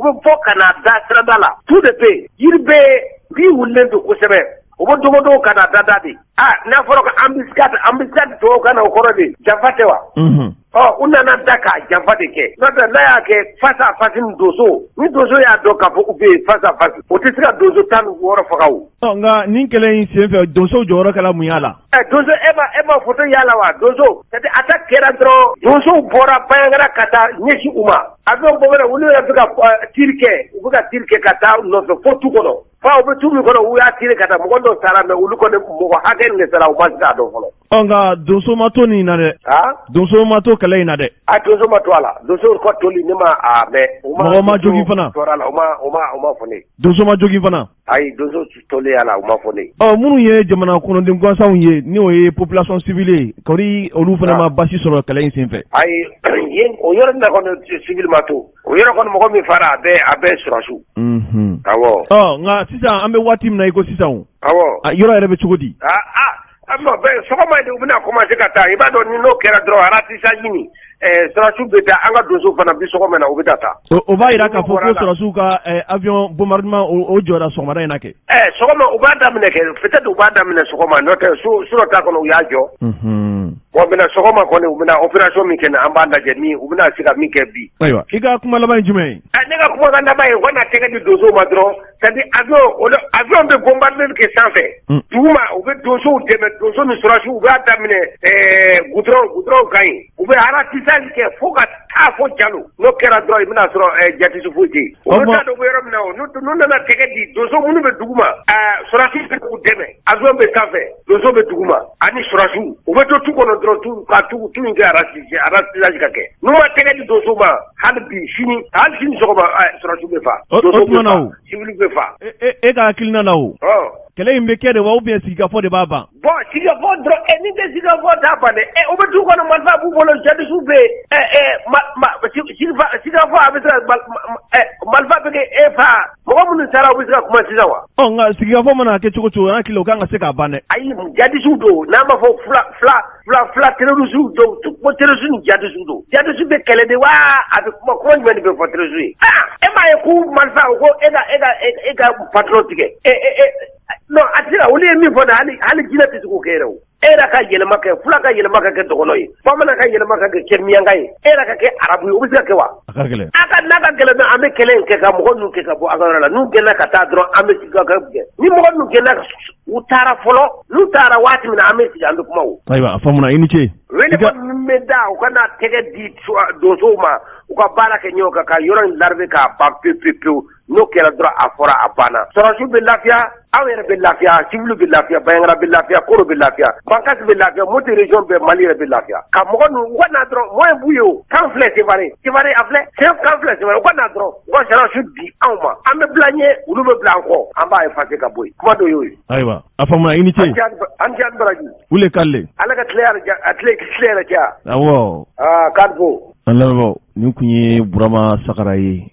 bɔ ka na da sirada la, tu de bɛ yen, yiri bɛ yen, bin wulilen don kosɛbɛ, u bɛ dogo dogo ka na da da de. Ah, n'a fɔra ko embuscade, embuscade tubabukan na, o kɔrɔ de janfa tɛ wa? Ɔ, u nana da ka janfa de kɛ, n'o tɛ n'a y'a kɛ face à face ni donso, ni donso y'a dɔn k'a fɔ u bɛ yen face à face, o tɛ se ka donso 16 faga o. Ɔ, nka nin kɛlɛ in senfɛ, donsow jɔyɔrɔ kɛra mun y'a la? Ɛ, donso, e ma photo y'a la wa? Donso, c'est à dire attaque kɛra dɔrɔn, donsow bɔra Bandiagara ka taa ɲɛsin u ma, avion bɔra, olu yɛrɛ bɛ ka tir kɛ, u bɛ ka tir kɛ ka taa nɔfɛ fo tu kɔnɔ, fa u bɛ tu min kɔnɔ, u y'a tir ka taa, mɔgɔ dɔw sara, mais olu kɔni mɔgɔ hakɛ nin de sara, u ma se k'a dɔn fɔlɔ. Ɔ, nka donso ma to nin na dɛ. Donso ma to kɛlɛ in na dɛ. A donso ma to a la, donso ka toli ne ma a mɛn. Mɔgɔ ma jogin fana. Tora la, u ma fɔ ne ye. Donso ma jogin fana. Ayi, donso tolen a la, u ma fɔ ne ye. Ɔ, minnu ye jamana kɔnɔden gansanw ye, n'o ye population civile ye, kɔri olu fana ma basi sɔrɔ kɛlɛ in senfɛ? Ayi, yen o yɔrɔ nin na kɔni, civil ma to o yɔrɔ kɔni, mɔgɔ min fara, a bɛɛ sɔrɔsiw. Awɔ. Ɔ, nka sisan an bɛ waati min na i ko sisan o. Awɔ. Yɔrɔ yɛrɛ bɛ cogo di? Ah ah, bɛɛ sɔgɔma de u bɛna commencer ka taa, i b'a dɔn ni n'o kɛra dɔrɔn, ratissage nin. Sɔrɔdasiw bɛ taa, an ka donsow fana bi sɔgɔma na, u bɛ taa. O b'a jira k'a fɔ ko sɔrɔdasiw ka avion bombardement, o jɔra sɔgɔmada in na kɛ. Sɔgɔma u b'a daminɛ kɛ, peut-être u b'a daminɛ sɔgɔma, n'o tɛ surɔ ta kɔnɔ, u y'a jɔ. Bon, maintenant sɔgɔma kɔni, u bɛna opération min kɛ, an b'a lajɛ ni u bɛna se ka min kɛ bi. Ayiwa, i ka kuma laban ye jumɛn ye? Ne ka kumakan laban ye, u ka na tɛgɛ di donsow ma dɔrɔn, c'est à dire avion bɛ bombarder kɛ sanfɛ, duguma u bɛ donsow dɛmɛ, donso ni sɔrɔdasiw, u b'a daminɛ goudron kan yen, u bɛ ratissage kɛ fo ka taa fo Jalo. N'o kɛra dɔrɔn, i bɛna sɔrɔ djihadiste foyi tɛ yen. Olu t'a dɔn u bɛ yɔrɔ min na o. N'u nana tɛgɛ di donso minnu bɛ duguma, sɔrɔdasiw bɛ k'u dɛmɛ, avion bɛ sanfɛ, donso bɛ duguma ani sɔrɔdasiw, u bɛ to tu kɔnɔ dɔrɔn, tu ka tu tu in kɛ ratissage ka kɛ. N'u ma tɛgɛ di donso ma, hali bi sini, hali sini sɔgɔma, sɔrɔdasiw bɛ fa, donso bɛ fa, civil bɛ fa. E ka hakilina la o, kɛlɛ in bɛ kɛ de wa, ou bien sigikafɔ de b'a ban? Bon, sigikafɔ dɔrɔn, ni tɛ sigikafɔ t'a ban dɛ. U bɛ du kɔnɔ, marifa b'u bolo, djihadistes bɛ yen. Sigikafɔ, a bɛ se ka marifa bɛ kɛ e fa, mɔgɔ minnu taara, u bɛ se ka kuma sisan wa? Ɔ, nka sigikafɔ mana kɛ cogo cogo, an hakili o kan ka se k'a ban dɛ. Ayi, djihadistes don, n'an b'a fɔ fila fila fila fila, terroristes don ko terroriste ni djihadistes don. Djihadiste bɛ kɛlɛ de wa, a bɛ kuma, kuma jumɛn de bɛ fɔ terroriste ye? Ah, e m'a ye k'u marifa ko e ka patron tigɛ e e non, a tɛ se ka, olu ye min fɔ dɛ, hali jinɛ tɛ se k'o kɛ yɛrɛ o. E yɛrɛ ka yɛlɛma kɛ, fula ka yɛlɛma ka kɛ dɔgɔnɔ ye, bamanan ka yɛlɛma ka kɛ miyanka ye, e yɛrɛ ka kɛ arabu ye, o bɛ se ka kɛ wa? A ka gɛlɛn. A ka n'a ka gɛlɛn, an bɛ kɛlɛ in kɛ ka mɔgɔ ninnu kɛ ka bɔ a ka yɔrɔ la. N'u gɛnna ka taa dɔrɔn, an bɛ sigi ka kɛ. Ni mɔgɔ ninnu gɛnna, u taara fɔlɔ, n'u taara waati min na, an bɛ sigi, an bɛ kuma o. Ayiwa, a faamuna, i ni ce. Wele kɔni min bɛ da, u ka na tɛgɛ di donsow ma, u ka baara kɛ ɲɔgɔn kan ka yɔrɔ in larver k'a ban pewu pewu pewu. N'o kɛra dɔrɔn, a fɔra, a banna. Sɔrɔdasiw bɛ lafiya, aw yɛrɛ bɛ lafiya, civil bɛ lafiya, Bandiagara bɛ lafiya, Koro bɛ lafiya, Bankasi bɛ lafiya, Moti région bɛɛ, Mali yɛrɛ bɛ lafiya. Ka mɔgɔ ninnu, u ka na dɔrɔn, moyen b'u ye o. Camp filɛ Sévaré, Sévaré a filɛ, camp filɛ Sévaré, u ka na dɔrɔn, u ka sɔrɔdasiw di anw ma, an bɛ bila ɲɛ, olu bɛ bila an kɔ, an b'a effacer ka bɔ yen. Kuma dɔ y'o ye. Ayiwa, a faamuna, i ni ce. An cɛ, an baraji. Wule k'ale. Ala ka tile a tile tile yɛrɛ caya. Awɔ. Aa, k'a fo. An lamɛnbaaw, nin tun ye Burama Sagara ye,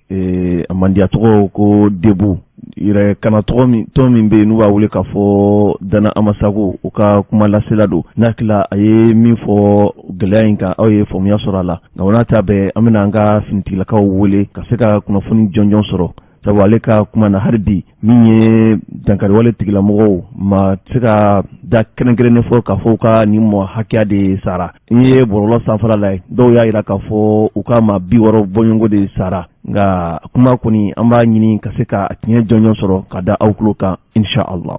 a mandiya tɔgɔ ko Debu yɛrɛ kana tɔgɔ min, tɔn min bɛ yen n'u b'a wele k'a fɔ Dana Amasago, u ka kuma lasela don. N'a hakili a ye min fɔ gɛlɛya in kan, aw ye faamuya sɔrɔ a la. Nka o n'a ta bɛɛ, an bɛna an ka finitigilakaw wele ka se ka kunnafoni jɔnjɔn sɔrɔ, sabu ale ka kuma na, hali bi min ye dankariwale tigilamɔgɔw ma se ka da kɛrɛnkɛrɛnnen fɔ k'a fɔ u ka nin mɔgɔ hakɛya de sara. N ye bɔlɔlɔ sanfɛla la ye, dɔw y'a jira k'a fɔ u ka maa 60 bɔɲɔgɔnko de sara. Nka kuma kɔni, an b'a ɲini ka se ka tiɲɛ jɔnjɔn sɔrɔ ka da aw tulo kan, insha Allah.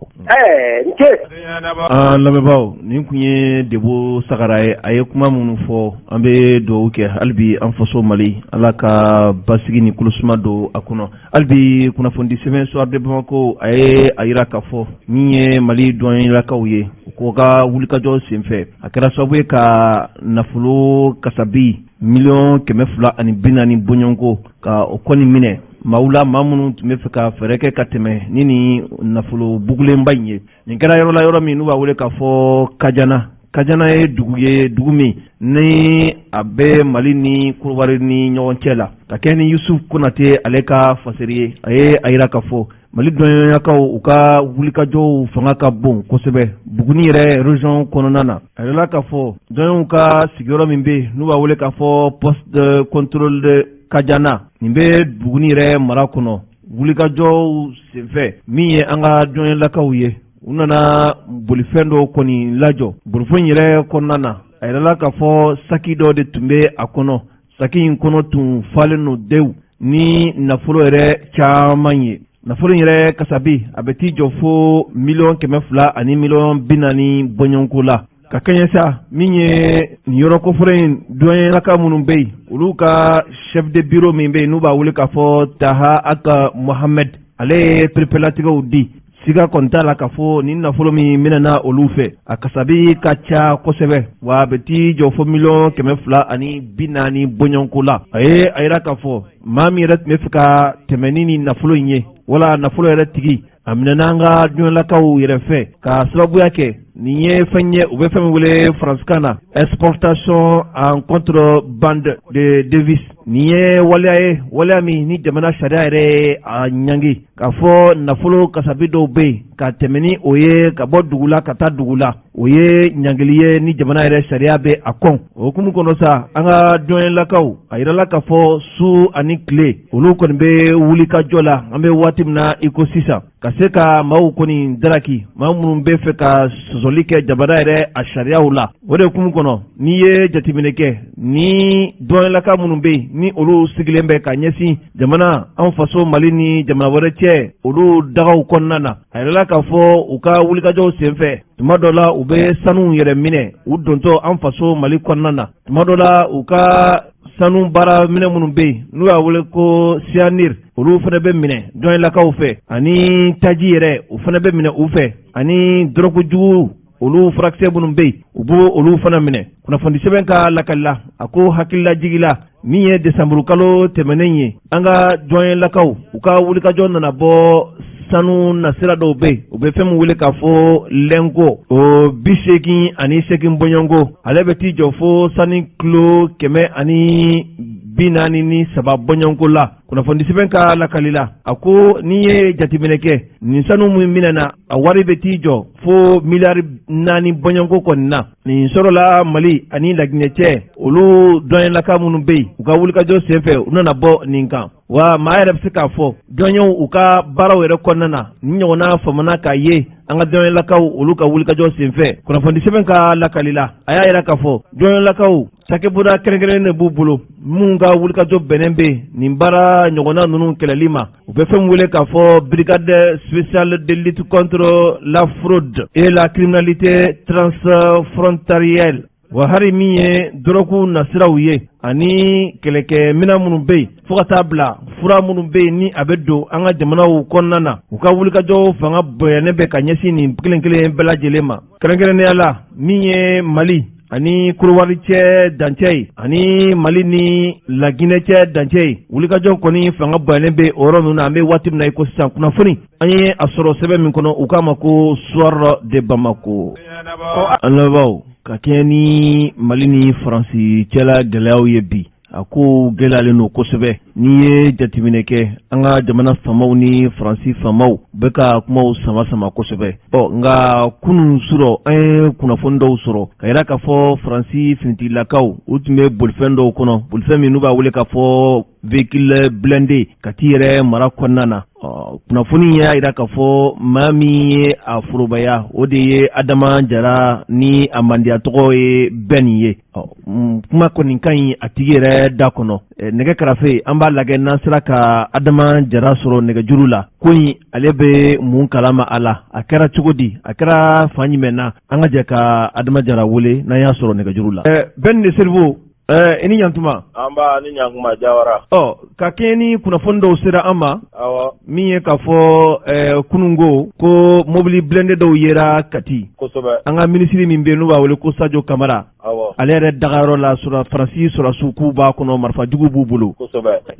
An lamɛnbaaw, nin tun ye Debo Sagara ye. A ye kuma minnu fɔ, an bɛ dugawu kɛ hali bi an faso Mali, Ala ka basigi ni kolosuma don a kɔnɔ. Hali bi kunnafoni sɛbɛn Soir de Bamako, a ye a jira k'a fɔ min ye Mali douanierlakaw ye, u ko ka wulikajɔ senfɛ, a kɛra sababu ye ka nafolo kasabi 240 miliyɔn bɔɲɔgɔnko ka o kɔni minɛ maaw la, maa minnu tun bɛ fɛ ka fɛɛrɛ kɛ ka tɛmɛ ni nafolo bugulenba in ye. Nin kɛra yɔrɔ la, yɔrɔ min n'u b'a wele k'a fɔ Kajana. Kajana ye dugu ye, dugu min ni a bɛ Mali ni Korowari ni ɲɔgɔn cɛ la. Ka kɛ ni Yusuf Konate ale ka fasiri ye, a ye a jira k'a fɔ Mali douanierlakaw, u ka wulikajɔw fanga ka bon kosɛbɛ Buguni yɛrɛ région kɔnɔna na. A yirala k'a fɔ douanierw ka sigiyɔrɔ min bɛ yen n'u b'a wele k'a fɔ poste de contrôle de Kajana, nin bɛ Buguni yɛrɛ mara kɔnɔ. Wulikajɔw senfɛ, min ye an ka douanierlakaw ye, u nana bolifɛn dɔw kɔni lajɔ. Bolifɛn yɛrɛ kɔnɔna na, a yirala k'a fɔ saki dɔ de tun bɛ a kɔnɔ. Saki in kɔnɔ tun falen don dewu ni nafolo yɛrɛ caman ye. Nafolo in yɛrɛ kasabi, a bɛ t'i jɔ fo 240 miliyɔn bɔɲɔgɔnko la. Ka kɛɲɛ sa min ye nin yɔrɔ kofɔlen in, douanierlaka minnu bɛ yen, olu ka chef de bureau min bɛ yen n'u b'a wele k'a fɔ Taha Aka Mohamed, ale ye perepelatigɛw di. Siga kɔni t'a la k'a fɔ nin nafolo min minɛna olu fɛ, a kasabi ka ca kosɛbɛ wa, a bɛ t'i jɔ fo 240 miliyɔn bɔɲɔgɔnko la. A ye a yira k'a fɔ maa min yɛrɛ tun bɛ fɛ ka tɛmɛ ni nin nafolo in ye, wala nafolo yɛrɛ tigi, a minɛna an ka douanierlakaw yɛrɛ fɛ, ka sababuya kɛ nin ye fɛn ye u bɛ fɛn min wele faransikan na exportation en contrebande de devise. Nin ye waleya ye, waleya min ni jamana sariya yɛrɛ ye a ɲangi. K'a fɔ nafolo kasabi dɔw bɛ yen ka tɛmɛ ni o ye ka bɔ dugu la ka taa dugu la, o ye ɲangili ye ni jamana yɛrɛ sariya bɛ a kɔn. O hukumu kɔnɔ sa, an ka douanierlakaw, a yirala k'a fɔ su ani tile, olu kɔni bɛ wuli ka jɔ la an bɛ waati min na i ko sisan, ka se ka maaw kɔni daraki, maa minnu bɛ fɛ ka sɔsɔli kɛ jamana yɛrɛ a sariyaw la. O de hukumu kɔnɔ, n'i ye jateminɛ kɛ ni douanierlaka minnu bɛ yen, ni olu sigilen bɛ ka ɲɛsin jamana an faso Mali ni jamana wɛrɛ cɛ, olu dagaw kɔnɔna na, a yirala k'a fɔ u ka wulikajɔw senfɛ, tuma dɔ la u bɛ sanuw yɛrɛ minɛ u dontɔ an faso Mali kɔnɔna na. Tuma dɔ la, u ka sanu baara minɛ minnu bɛ yen n'u y'a wele ko cyanure, olu fana bɛ minɛ douanierlakaw fɛ, ani taji yɛrɛ, o fana bɛ minɛ u fɛ, ani dɔrɔgujugu olu furakisɛ minnu bɛ yen, u b'o olu fana minɛ. Kunnafoni sɛbɛn ka lakali la, a ko hakililajigi la, min ye desanburukalo tɛmɛnen ye, an ka douanierlakaw u ka wulikajɔ nana bɔ sanu nasira dɔw bɛ yen, u bɛ fɛn min wele k'a fɔ lingot, o 88 bɔɲɔgɔnko, ale bɛ t'i jɔ fo sanu kilo 143 bɔɲɔgɔnko la. Kunnafoni sɛbɛn ka lakali la, a ko n'i ye jateminɛ kɛ, nin sanu min minɛna, a wari bɛ t'i jɔ fo miliyari 4 bɔɲɔgɔnko kɔni na. Nin sɔrɔla Mali ani Laginɛ cɛ, olu douanierlaka minnu bɛ yen, u ka wulikajɔ senfɛ, u nana bɔ nin kan. Wa maa yɛrɛ bɛ se k'a fɔ douanierw u ka baaraw yɛrɛ kɔnɔna na, nin ɲɔgɔnna famana k'a ye an ka douanierlakaw olu ka wulikajɔ senfɛ. Kunnafoni sɛbɛn ka lakali la, a y'a yira k'a fɔ douanierlakaw cakɛbonda kɛrɛnkɛrɛnnen de b'u bolo minnu ka wulikajɔ bɛnnen bɛ nin baara ɲɔgɔnna ninnu kɛlɛli ma. U bɛ fɛn wele k'a fɔ Brigade spéciale de lutte contre la fraude et la criminalité transfrontalière. Wa hali min ye dɔrɔgu nasiraw ye ani kɛlɛkɛminɛn minnu bɛ yen, fo ka taa bila fura minnu bɛ yen ni a bɛ don an ka jamanaw kɔnɔna na, u ka wulikajɔ fanga bonyanen bɛ ka ɲɛsin nin kelen kelen bɛɛ lajɛlen ma. Kɛrɛnkɛrɛnnenya la, min ye Mali ani Korowari cɛ dancɛ ye ani Mali ni Laginɛ cɛ dancɛ ye, wulikajɔ kɔni fanga bonyanen bɛ o yɔrɔ ninnu na an bɛ waati min na i ko sisan. Kunnafoni an ye a sɔrɔ sɛbɛn min kɔnɔ, u k'a ma ko Soir de Bamako. An lamɛnbaaw, ka kɛɲɛ ni Mali ni Faransi cɛla gɛlɛyaw ye bi, a ko gɛlɛyalen don kosɛbɛ. N'i ye jateminɛ kɛ, an ka jamana faamaw ni Faransi faamaw bɛ ka kumaw sama sama kosɛbɛ. Ɔ nka kunun surɔ, an ye kunnafoni dɔw sɔrɔ ka yira k'a fɔ Faransi finitigilakaw, u tun bɛ bolifɛn dɔw kɔnɔ, bolifɛn min n'u b'a wele k'a fɔ véhicule blindé, ka t'i yɛrɛ mara kɔnɔna na. Kunnafoni y'a jira k'a fɔ maa min ye a forobaya, o de ye Adama Jara, ni a mandiya tɔgɔ ye Bɛn ye. Kuma kɔni ka ɲi a tigi yɛrɛ da kɔnɔ. Nɛgɛ karafe, an b'a lajɛ n'an sera ka Adama Jara sɔrɔ nɛgɛjuru la. Ko in, ale bɛ mun kalama a la? A kɛra cogo di? A kɛra fan jumɛn na? An ka jɛ ka Adama Jara wele n'an y'a sɔrɔ nɛgɛjuru la. Ben le Cerveau, i ni ɲantuma. An ni ɲankuma, Jawara. Ɔ ka kɛɲɛ ni kunnafoni dɔw sera an ma, min ye k'a fɔ kununko ko mobili blindé dɔw yera Kati, an ka minisiri min bɛ yen n'u b'a wele ko Sadio Kamara, ale yɛrɛ dagayɔrɔ la, Faransi sɔrɔdasiw k'u b'a kɔnɔ, marifajugu b'u bolo.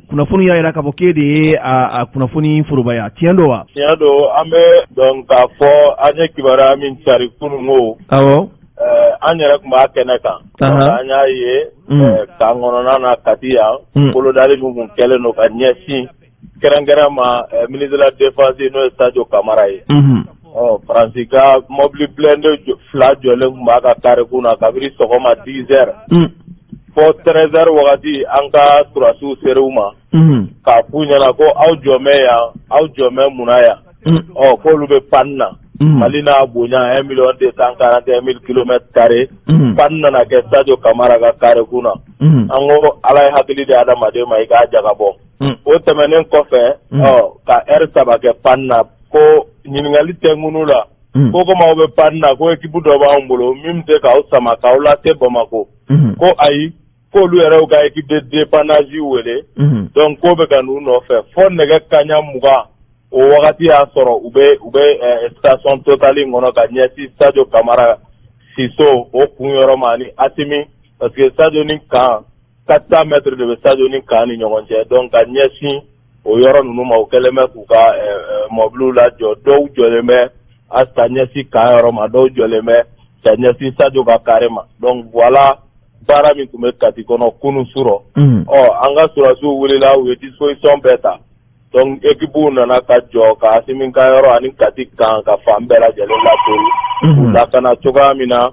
Kunnafoni y'a jira k'a fɔ k'e de ye a kunnafoni forobaya. Tiɲɛ don wa? Tiɲɛ don. An bɛ dɔn k'a fɔ an ye kibaruya min cari kununko, an yɛrɛ tun b'a kɛnɛ kan. An y'a ye kan kɔnɔna na Kati yan, bolodali min tun kɛlen don ka ɲɛsin kɛrɛnkɛrɛn ma ministre de la Défense, n'o ye Sadio Kamara ye. Ɔ Faransi ka mobili blindé fila jɔlen tun b'a ka carré kun na kabini sɔgɔma 10 heures fɔ 13 heures wagati. An ka sɔrɔdasiw ser'u ma k'a f'u ɲɛna ko aw jɔ bɛ yan, aw jɔ bɛ mun na yan? Ɔ k'olu bɛ panne na. Mali n'a bonya, 1 241 000 kilomètres carrés, panne nana kɛ Sadio Kamara ka carré kun na. An ko Ala ye hakili di adamaden ma, i k'a jagabɔ. O tɛmɛnen kɔfɛ, ɔ ka heure 3 kɛ panne na, ko ɲininkali tɛ ŋunu la, ko komi aw bɛ panne na, ko équipe dɔ b'anw bolo min bɛ se k'aw sama k'aw lase Bamako. Ko ayi, k'olu yɛrɛ y'u ka équipe de dépannage wele, donc k'o bɛ ka n'u nɔfɛ fo nɛgɛ kaɲa 20. O wagati y'a sɔrɔ u bɛ station Total in kɔnɔ ka ɲɛsin Sadio Kamara siso o kun yɔrɔ ma ani Asimi, parce que Sadio ni camp, 400 mètres de bɛ Sadio ni camp ni ɲɔgɔn cɛ. Donc ka ɲɛsin o yɔrɔ ninnu ma, o kɛlen bɛ k'u ka mɔbiliw lajɔ. Dɔw jɔlen bɛ ka ɲɛsin camp yɔrɔ ma, dɔw jɔlen bɛ ka ɲɛsin Sadio ka carré ma. Donc voilà baara min tun bɛ Kati kɔnɔ kunun surɔ. Ɔ an ka sɔrɔdasiw wulila, u ye disposition bɛɛ ta. Donc équipe nana ka jɔ ka Asimi ka yɔrɔ ani Kati kan ka fan bɛɛ lajɛlen lakori, k'u lakana cogoya min na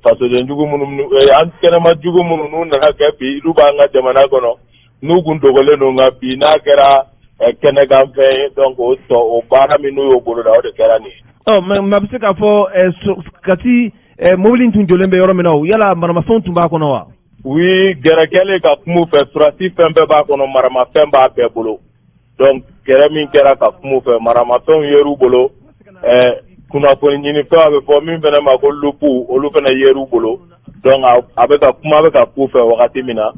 fasoden jugu minnu, an kɛnɛma jugu minnu n'u nana kɛ bi, n'u b'an ka jamana kɔnɔ, n'u kun dogolen don, nka bi n'a kɛra kɛnɛkan fɛn ye. Donc o tɔ, o baara min n'u y'o boloda, o de kɛra nin ye. Ɔ, mais a bɛ se k'a fɔ Kati mobili in tun jɔlen bɛ yɔrɔ min na o, yala maramafɛnw tun b'a kɔnɔ wa? Oui, gɛrɛ kɛlen ka kuma u fɛ, surasi fɛn bɛɛ b'a kɔnɔ, maramafɛn b'a bɛɛ bolo. Donc gɛrɛ min kɛra ka kuma u fɛ, maramafɛnw yer'u bolo, kunnafoni ɲinifɛn, a bɛ fɔ min fana ma ko loupe, olu fana yer'u bolo. Donc a bɛ ka kuma bɛ ka k'u fɛ wagati min na,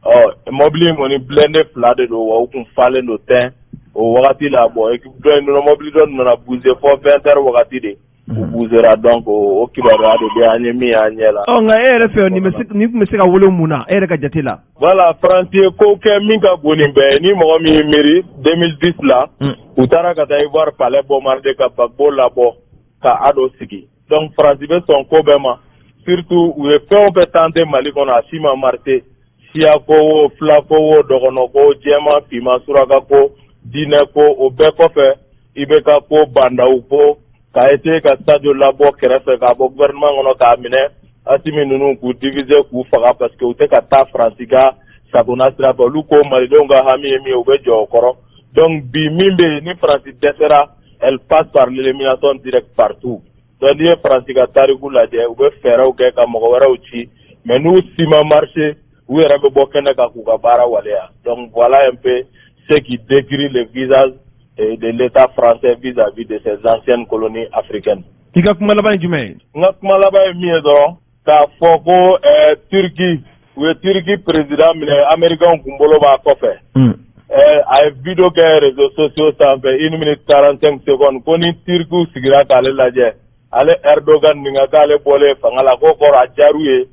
ɔ, mobili in kɔni, blindé fila de don wa, u kun falen don tɛn o wagati la. Bon, équipe dɔ in nɔ, mobili dɔ nana bouger fɔ 20 heures wagati de u bougera. Donc o kibaruya de bɛ an ye min y'an ɲɛ la. Ɔ, nka e yɛrɛ fɛ, nin bɛ se, nin tun bɛ se ka wele mun na, e yɛrɛ ka jate la? Voilà, Faransi ye ko kɛ min ka bon nin bɛɛ ye. Ni mɔgɔ min y'i miiri 2010 la, u taara ka taa Ivoire palais bombarder ka Gbagbo labɔ ka Ado sigi. Donc Faransi bɛ sɔn ko bɛɛ ma, surtout u ye fɛn o fɛn tenté Mali kɔnɔ, a si ma marché: siya ko o, fila ko o, dɔgɔnɔ ko, jɛman, finman, suraka ko, diinɛ ko. O bɛɛ kɔfɛ, IBK ko, Bandaw ko, ka essayer ka Sadio labɔ kɛrɛfɛ k'a bɔ gouvernement kɔnɔ k'a minɛ, Asimi ninnu k'u diviser k'u faga, parce que u tɛ ka taa Faransi ka sagona sira fɛ. Olu ko malidenw ka hami ye min ye, u bɛ jɔ o kɔrɔ. Donc bi min bɛ yen, ni Faransi dɛsɛra, elle passe par l'élimination directe partout. Donc n'i ye Faransi ka tariku lajɛ, u bɛ fɛɛrɛw kɛ ka mɔgɔ wɛrɛw ci, mais n'u si ma marché, u yɛrɛ bɛ bɔ kɛnɛ kan k'u ka baara waleya. Donc voilà un peu ce qui décrit le visage de l'État français vis-à-vis de ses anciennes colonies africaines. I ka kuma laban ye jumɛn ye? N ka kuma laban ye min ye dɔrɔn, k'a fɔ ko Turki, u ye Turki président minɛ, Américains kun bolo b'a kɔfɛ. A ye vidéo kɛ réseaux sociaux sanfɛ, 1 minute 45 secondes, ko ni Turkiw sigira k'ale lajɛ, ale Erdogan nin ka k'ale bɔlen fanga la, k'o kɔrɔ a diyar'u ye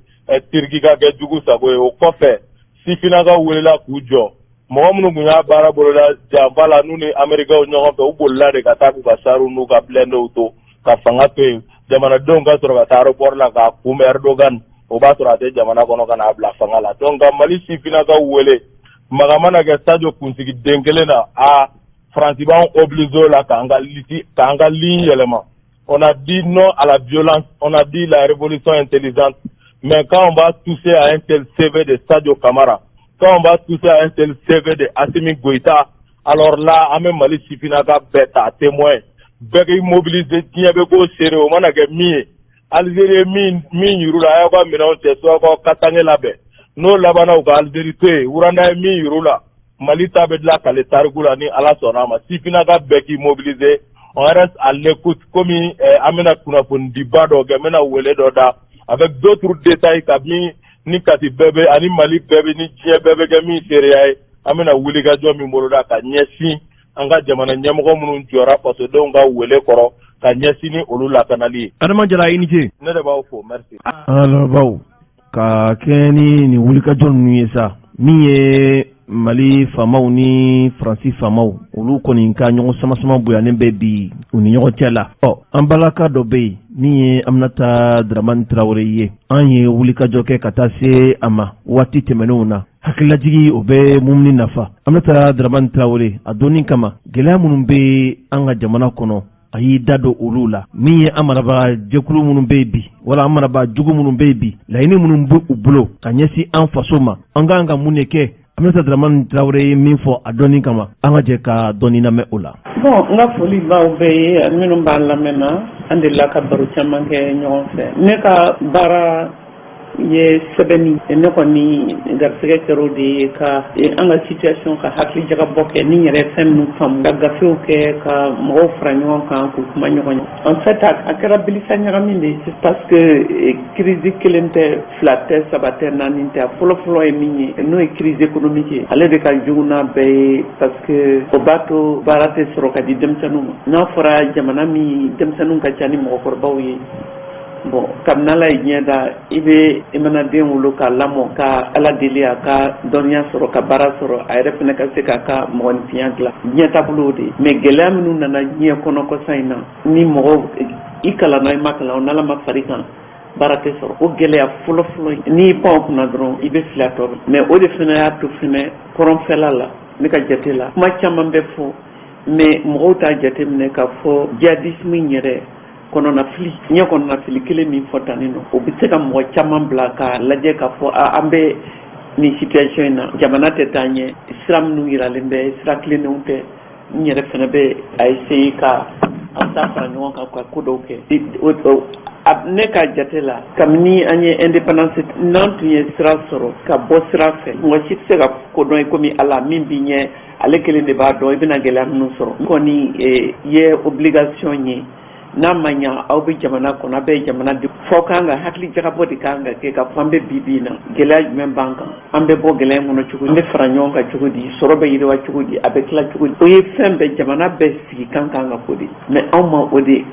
Turki ka kɛ jugu sago ye. O kɔfɛ, sifinnakaw wulila k'u jɔ. Mɔgɔ minnu tun y'a baara boloda janfa la n'u ni Américains ɲɔgɔn fɛ, u bolila de ka taa k'u ka chars n'u ka blindés to ka fanga to yen. Jamanadenw ka sɔrɔ ka taa aéroport la k'a kunbɛn Erdogan, o b'a sɔrɔ a tɛ jamana kɔnɔ, ka n'a bila fanga la. Donc ka Mali sifinnakaw wele, maga mana kɛ Sadio kunsigi den kelen na, a Faransi b'an obligé o la k'an ka liti, k'an ka ligne yɛlɛma. On a dit non à la violence, on a dit la révolution intelligente, mais quand on va toucher à un tel CV de Sadio Camara, quand on va toucher à un tel CV de Assimi Goïta, alors là, an bɛ Mali sifinnaka bɛɛ ta témoin, bɛɛ k'i mobiliser, diɲɛ bɛ k'o seere. O mana kɛ min ye, Algérie ye min min yir'u la, a y'aw ka minɛnw cɛ, so aw ka katange labɛn, n'o labanna, u ka Algérie to yen. Rwanda ye min yir'u la, Mali ta bɛ dilan k'ale tariku la. Ni Ala sɔnna a ma, sifinnaka bɛɛ k'i mobiliser, on reste à l'écoute. Komi an bɛna kunnafonidiba dɔ kɛ, n bɛna wele dɔ da avec d'autres détails ka min ni Kati bɛɛ bɛ ani Mali bɛɛ bɛ ni diɲɛ bɛɛ bɛ kɛ min seereya ye. An bɛna wulikajɔ min boloda ka ɲɛsin an ka jamana ɲɛmɔgɔ minnu jɔra fasodenw ka wele kɔrɔ, ka ɲɛsin ni olu lakanali ye. Adama Jara, i ni ce. Ne de b'aw fo, merci. An lamɛnbaaw, ka kɛɲɛ ni nin wulikajɔ ninnu ye sa, min ye Mali faamaw ni Faransi faamaw, olu kɔni ka ɲɔgɔn sama-sama bonyanen bɛ bi u ni ɲɔgɔn cɛ la. Ɔ, an balaka dɔ bɛ yen min ye Aminata Dramani Tarawele ye, an ye wulikajɔ kɛ ka taa se a ma waati tɛmɛnenw na. Hakililajigi, o bɛ mumuni nafa. Aminata Dramani Tarawele, a donni kama, gɛlɛya minnu bɛ an ka jamana kɔnɔ, a y'i da don olu la, min ye an marabaa jɛkulu minnu bɛ yen bi, wala an marabaa jugu minnu bɛ yen bi, laɲini minnu bɛ u bolo ka ɲɛsin an faso ma, an ka kan ka mun de kɛ? Aminata Dramani Tarawele ye min fɔ a dɔnni kama, an ka jɛ ka dɔɔni lamɛn o la. Bon, n ka foli b'aw bɛɛ ye, minnu b'an lamɛn na. An delila ka baro caman kɛ ɲɔgɔn fɛ. Ne ka baara ye sɛbɛnni, ne kɔni garisɛgɛ kɛra o de ye, ka an ka situation ka hakili jagabɔ kɛ ni yɛrɛ fɛn minnu faamu, ka gafew kɛ, ka mɔgɔw fara ɲɔgɔn kan k'u kuma ɲɔgɔn ye. En fait, a kɛra bilisa ɲagami de ye, parce que crise kelen tɛ, fila tɛ, saba tɛ, naani tɛ. A fɔlɔ-fɔlɔ ye min ye, n'o ye crise économique ye, ale de ka jugu n'a bɛɛ ye, parce que o b'a to baara tɛ sɔrɔ ka di denmisɛnninw ma. N'a fɔra jamana min denmisɛnninw ka ca ni mɔgɔkɔrɔbaw ye, bon, kabini Ala ye diɲɛ da, i bɛ i mana den wolo k'a lamɔ, ka Ala deli a ka dɔnniya sɔrɔ, ka baara sɔrɔ, a yɛrɛ fana ka se k'a ka mɔgɔninfinya dilan. Diɲɛ taabolo de. Mais gɛlɛya minnu nana diɲɛ kɔnɔ kɔsa in na, ni mɔgɔw i kalanna, i ma kalan o, n'Ala ma far'i kan, baara tɛ sɔrɔ. O gɛlɛya fɔlɔ-fɔlɔ, n'i pan o kunna dɔrɔn, i bɛ fili a tɔ. Mais o de fana y'a to fana kɔrɔnfɛla la. Ne ka jate la, kuma caman bɛ fɔ, mais mɔgɔw t'a jateminɛ k'a fɔ djihadisme in yɛrɛ kɔnɔnafili, ɲɛ kɔnɔnafili kelen min fɔ tan nɔ, o bɛ se ka mɔgɔ caman bila k'a lajɛ k'a fɔ an bɛ nin situation in na, jamana tɛ taa ɲɛ, sira minnu yiralen bɛ, sira tilennenw tɛ. N yɛrɛ fana bɛ a essayer ka an ta fara ɲɔgɔn kan ka ko dɔw kɛ. Ne ka jate la, kabini an ye indépendance, n'an tun ye sira sɔrɔ ka bɔ sira fɛ, mɔgɔ si tɛ se ka ko dɔn i komi Ala min b'i ɲɛ, ale kelen de b'a dɔn i bɛna gɛlɛya minnu sɔrɔ. N kɔni ye obligation ye, n'a ma ɲa aw bɛ jamana kɔnɔ, a bɛɛ ye jamana de fɔ, kan ka hakili jagabɔ de kan ka kɛ ka fɔ an bɛ bi bi in na, gɛlɛya jumɛn b'an kan, an bɛ bɔ gɛlɛya in kɔnɔ cogo di, an bɛ fara ɲɔgɔn kan cogo di, sɔrɔ bɛ yiriwa cogo di, a bɛ tila cogo di. O ye fɛn bɛɛ, jamana bɛɛ sigi kan kan ka ko de. Mais anw ma o de.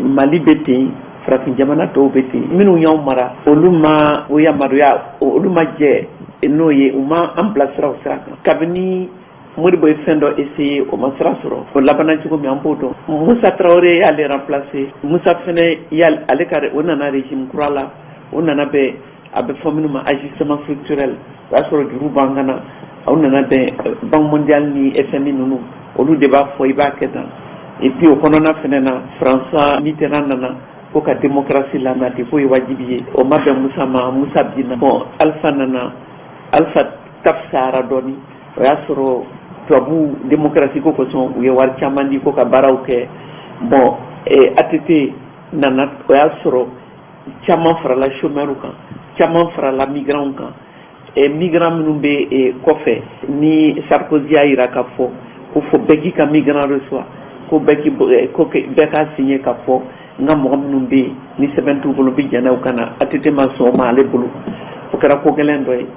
Mali bɛ ten, farafin jamana tɔw bɛ ten. Minnu y'anw mara, olu ma o yamaruya, olu ma jɛ n'o ye, u ma an bilasira o sira kan. Kabini Modibo ye fɛn dɔ essayer, o ma sira sɔrɔ, o labanna cogo min, an b'o dɔn. Musa Traoré y'ale remplacer. Musa fɛnɛ y'ale ka, o nana régime kura la, o nana bɛn a bɛ fɔ minnu ma ajustement structurel. O y'a sɔrɔ juru b'an kan na. Aw nana bɛn Banque mondiale ni FMI ninnu, olu de b'a fɔ i b'a kɛ tan. Et puis o kɔnɔna fɛnɛ na, François Mitterrand nana ko ka démocratie lanati, k'o ye wajibi ye. O ma bɛn Musa ma, Musa binna. Bon, Alpha nana, Alpha ta fisayara dɔɔni. O y'a sɔrɔ tubabu démocratie ko kosɔn, u ye wari caman di ko ka baaraw kɛ. Bon, ATT nana, o y'a sɔrɔ caman farala chômeurs kan, caman farala migrants kan, migrants minnu bɛ kɔfɛ ni Sarkozy y'a yira k'a fɔ ko fo bɛɛ k'i ka migrant reçoit, ko bɛɛ ko bɛɛ k'a signer k'a fɔ n ka mɔgɔ minnu bɛ yen ni sɛbɛn t'u bolo bi jɛnɛ u kana. ATT ma sɔn o ma ale bolo, o kɛra ko gɛlɛn dɔ ye.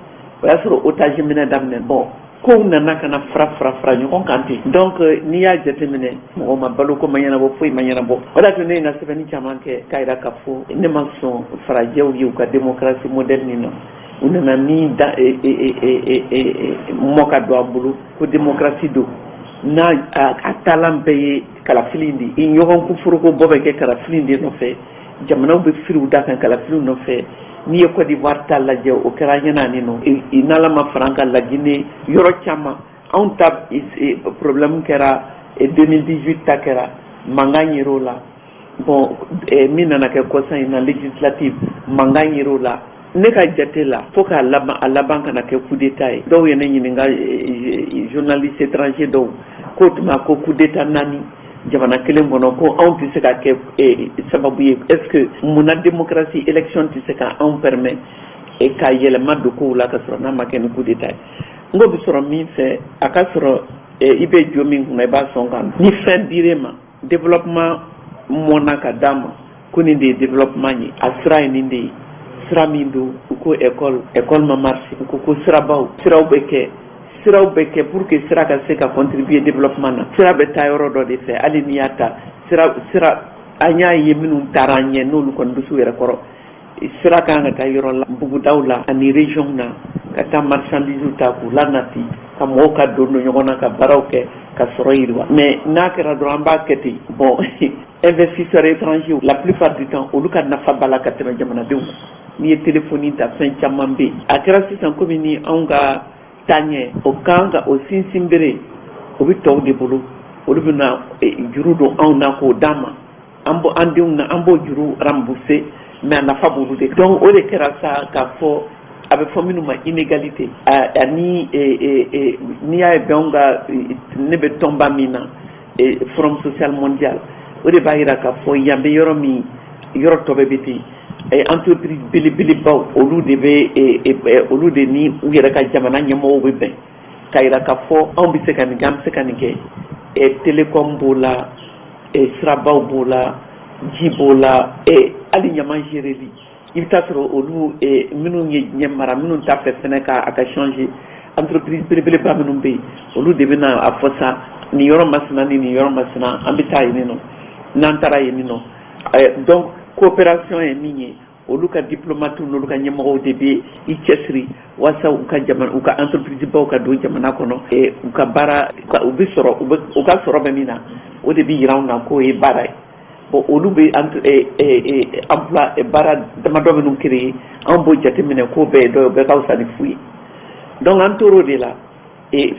O y'a sɔrɔ otage minɛ daminɛ. Bon, kow nana ka na fara fara fara ɲɔgɔn kan ten. Donc n'i y'a jateminɛ, mɔgɔ ma baloko ma ɲɛnabɔ, foyi ma ɲɛnabɔ. O de y'a to ne ye n ka sɛbɛnni caman kɛ k'a yira k'a fɔ ne ma sɔn farajɛw ye u ka démocratie modèle nin na. U nana min da mɔ ka don an bolo ko démocratie don, n'a a taalan bɛɛ ye kalafili de ye. Ɲɔgɔn kuforoko bɔ bɛ kɛ kalafili de nɔfɛ, jamanaw bɛ firiw da kan kalafiliw nɔfɛ. N'i ye Côte d'Ivoire ta lajɛ, o kɛra ɲɛna ni nɔ, n'Ala ma fara an kan, Laginɛ yɔrɔ caman, anw ta problème kɛra 2018 ta kɛra mankan yer'o la. Bon, min nana kɛ kɔsa in na, législative, mankan yer'o la. Ne ka jate la, fo k'a laban, a laban kana kɛ coup d'état ye. Dɔw ye ne ɲininka, journaliste étranger dɔw, k'o tuma ko coup d'état naani jamana kelen kɔnɔ, ko anw tɛ se ka kɛ sababu ye, est ce que munna démocratie élection tɛ se ka anw permet ka yɛlɛma don kow la ka sɔrɔ n'a ma kɛ ni coup d'état ye? N ko bɛ sɔrɔ min fɛ, a ka sɔrɔ i bɛ jo min kunna, i b'a sɔn kan. Ni fɛn dir'e ma, développement mɔnna ka d'a ma ko nin de ye développement ye, a sira ye nin de ye, sira min don, u ko école, école ma marché, u ko ko sirabaw, siraw bɛ kɛ pour que sira ka se ka contribuer développement na, sira bɛ taa yɔrɔ dɔ de fɛ. Hali n'i y'a ta sira, an y'a ye minnu taara an ɲɛ, n'olu kɔni bɛ s'u yɛrɛ kɔrɔ, sira kan ka taa yɔrɔ la, bugudaw la ani région na, ka taa marchandise ta k'u lanati, ka mɔgɔw ka don don ɲɔgɔn na, ka baaraw kɛ, ka sɔrɔ yiriwa. Mais n'a kɛra dɔrɔn an b'a kɛ ten. Bon, investisseurs étrangers, la plupart du temps, olu ka nafa b'a la ka tɛmɛ jamanadenw kan. N'i ye téléphone ta, fɛn caman bɛ yen. A kɛra sisan komi ni anw ka taaɲɛ, o kan ka o sinsin bere, o bɛ tɔw de bolo. Olu bɛna juru don anw na k'o d'an ma, an b'o an denw na, an b'o juru rembourser, mais a nafa b'olu de. Donc o de kɛra sa k'a fɔ a bɛ fɔ minnu ma inégalité. Ani n'i y'a ye bɛn anw ka, ne bɛ tɔnba min na, Forum social mondial, o de b'a jira k'a fɔ yan bɛ yɔrɔ min, yɔrɔ tɔ bɛɛ bɛ ten. Entreprise belebelebaw, olu de bɛ, olu de ni u yɛrɛ ka jamana ɲɛmɔgɔw bɛ bɛn k'a jira k'a fɔ anw bɛ se ka nin kɛ, an bɛ se ka nin kɛ. Télécom b'o la, sirabaw b'o la, ji b'o la, hali ɲaman géreli. I bɛ taa sɔrɔ olu minnu ye diɲɛ mara, minnu t'a fɛ fɛnɛ ka a ka changer, entreprise belebeleba minnu bɛ yen, olu de bɛna a fɔ sa nin yɔrɔ masina ni nin yɔrɔ masina, an bɛ taa yen nɔ, n'an taara yen nɔ. Donc coopération ye min ye, olu ka diplomate n'olu ka ɲɛmɔgɔw de bɛ i cɛsiri walasa u ka jamana, u ka entreprise baw ka don jamana kɔnɔ, u ka baara u bɛ sɔrɔ, u ka sɔrɔ bɛ min na, o de bɛ yira anw na k'o ye baara ye. Bon, olu bɛ emploi, baara damadɔ minnu créer, anw b'o jateminɛ k'o bɛɛ ye dɔ ye, o bɛɛ ka fisa ni fu ye. Donc an tor'o de la.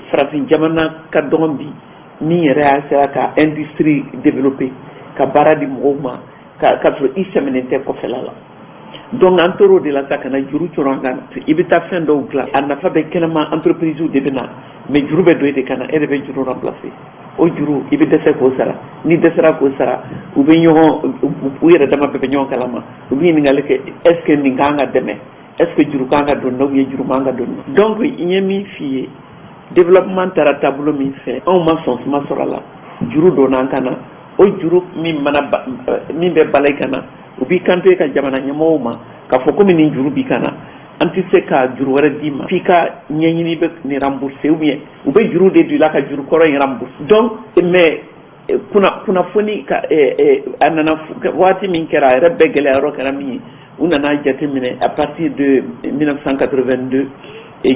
Farafin jamana ka dɔgɔn bi min yɛrɛ y'a sera ka industrie développer, ka baara di mɔgɔw ma, ka sɔrɔ i sɛmɛnen tɛ kɔfɛla la. Donc an tor'o de la sa, ka na juru coron an kan. I bɛ taa fɛn dɔw dilan, a nafa bɛ kɛnɛma, entreprise de bɛ na, mais juru bɛ don e de kan na, e de bɛ juru remplacer. O juru, i bɛ dɛsɛ k'o sara. N'i dɛsɛra k'o sara, u bɛ ɲɔgɔn, u yɛrɛ dama bɛɛ bɛ ɲɔgɔn kalama, u bɛ ɲininkali kɛ: est ce que nin kan ka dɛmɛ? Est ce que juru kan ka don na ou bien juru man ka don na? Donc n ye min f'i ye, développement taara taabolo min fɛ, anw ma sɔn suma sɔrɔ a la. Juru donna an kan na. O juru min mana min bɛ bala i kan na, u b'i kanto e ka jamana ɲɛmɔgɔw ma k'a fɔ komi nin juru b'i kan na, an tɛ se ka juru wɛrɛ d'i ma f'i ka ɲɛɲini bɛ nin rembourser, ou bien u bɛ juru de don i la ka juru kɔrɔ in rembourser. Donc mais kunnafoni ka a nana waati min kɛra, a yɛrɛ bɛɛ gɛlɛya yɔrɔ kɛra min ye, u nana jateminɛ à partir de 1982,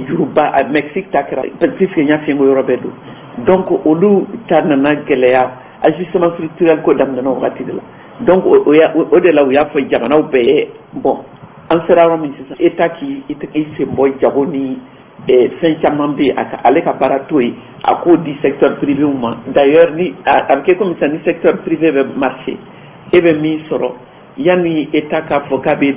juruba a Mexique ta kɛra, puisque n y'a f'i ye ko yɔrɔ bɛɛ don. Donc olu ta nana gɛlɛya, ajustement structurel ko daminɛna o wagati de la. Donc o de la, u y'a fɔ jamanaw bɛɛ ye: bon, an sera yɔrɔ min sisan, État k'i i sen bɔ jago ni fɛn caman bɛ yen, a ka ale ka baara to yen, a k'o di secteur privé ma. D'ailleurs, ni a bɛ kɛ komi sisan, ni secteur privé bɛ marché, e bɛ min sɔrɔ, yanni État k'a fɔ k'a bɛ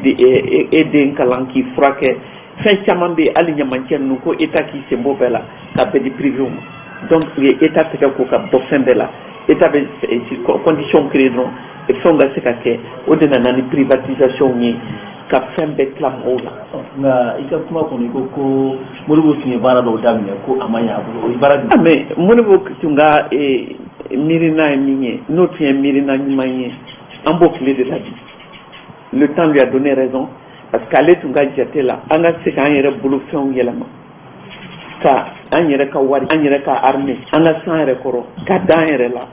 e den kalan, k'i furakɛ, fɛn caman bɛ yen, hali ɲamancɛ ninnu, ko État k'i sen bɔ bɛɛ la ka bɛɛ di privé ma. Donc u ye État tɛgɛ ko ka bɔ fɛn bɛɛ la. État bɛ condition créer dɔrɔn fɛnw ka se ka kɛ. O de nana ni privatisation ye, ka fɛn bɛɛ tila mɔgɔw la. Nka i ka kuma kɔnɔ, i ko ko Modibo tun ye baara dɔw daminɛ ko a ma ɲɛ a bolo. O ye baara jumɛn? Mais Modibo tun ka miirina ye min ye, n'o tun ye miirina ɲuman ye, an b'o tile de la bi. Le temps lui a donné raison, parce que ale tun ka jate la, an ka se k'an yɛrɛ bolofɛnw yɛlɛma, ka an yɛrɛ ka wari, an yɛrɛ ka armée, an ka san yɛrɛ kɔrɔ, ka da an yɛrɛ la.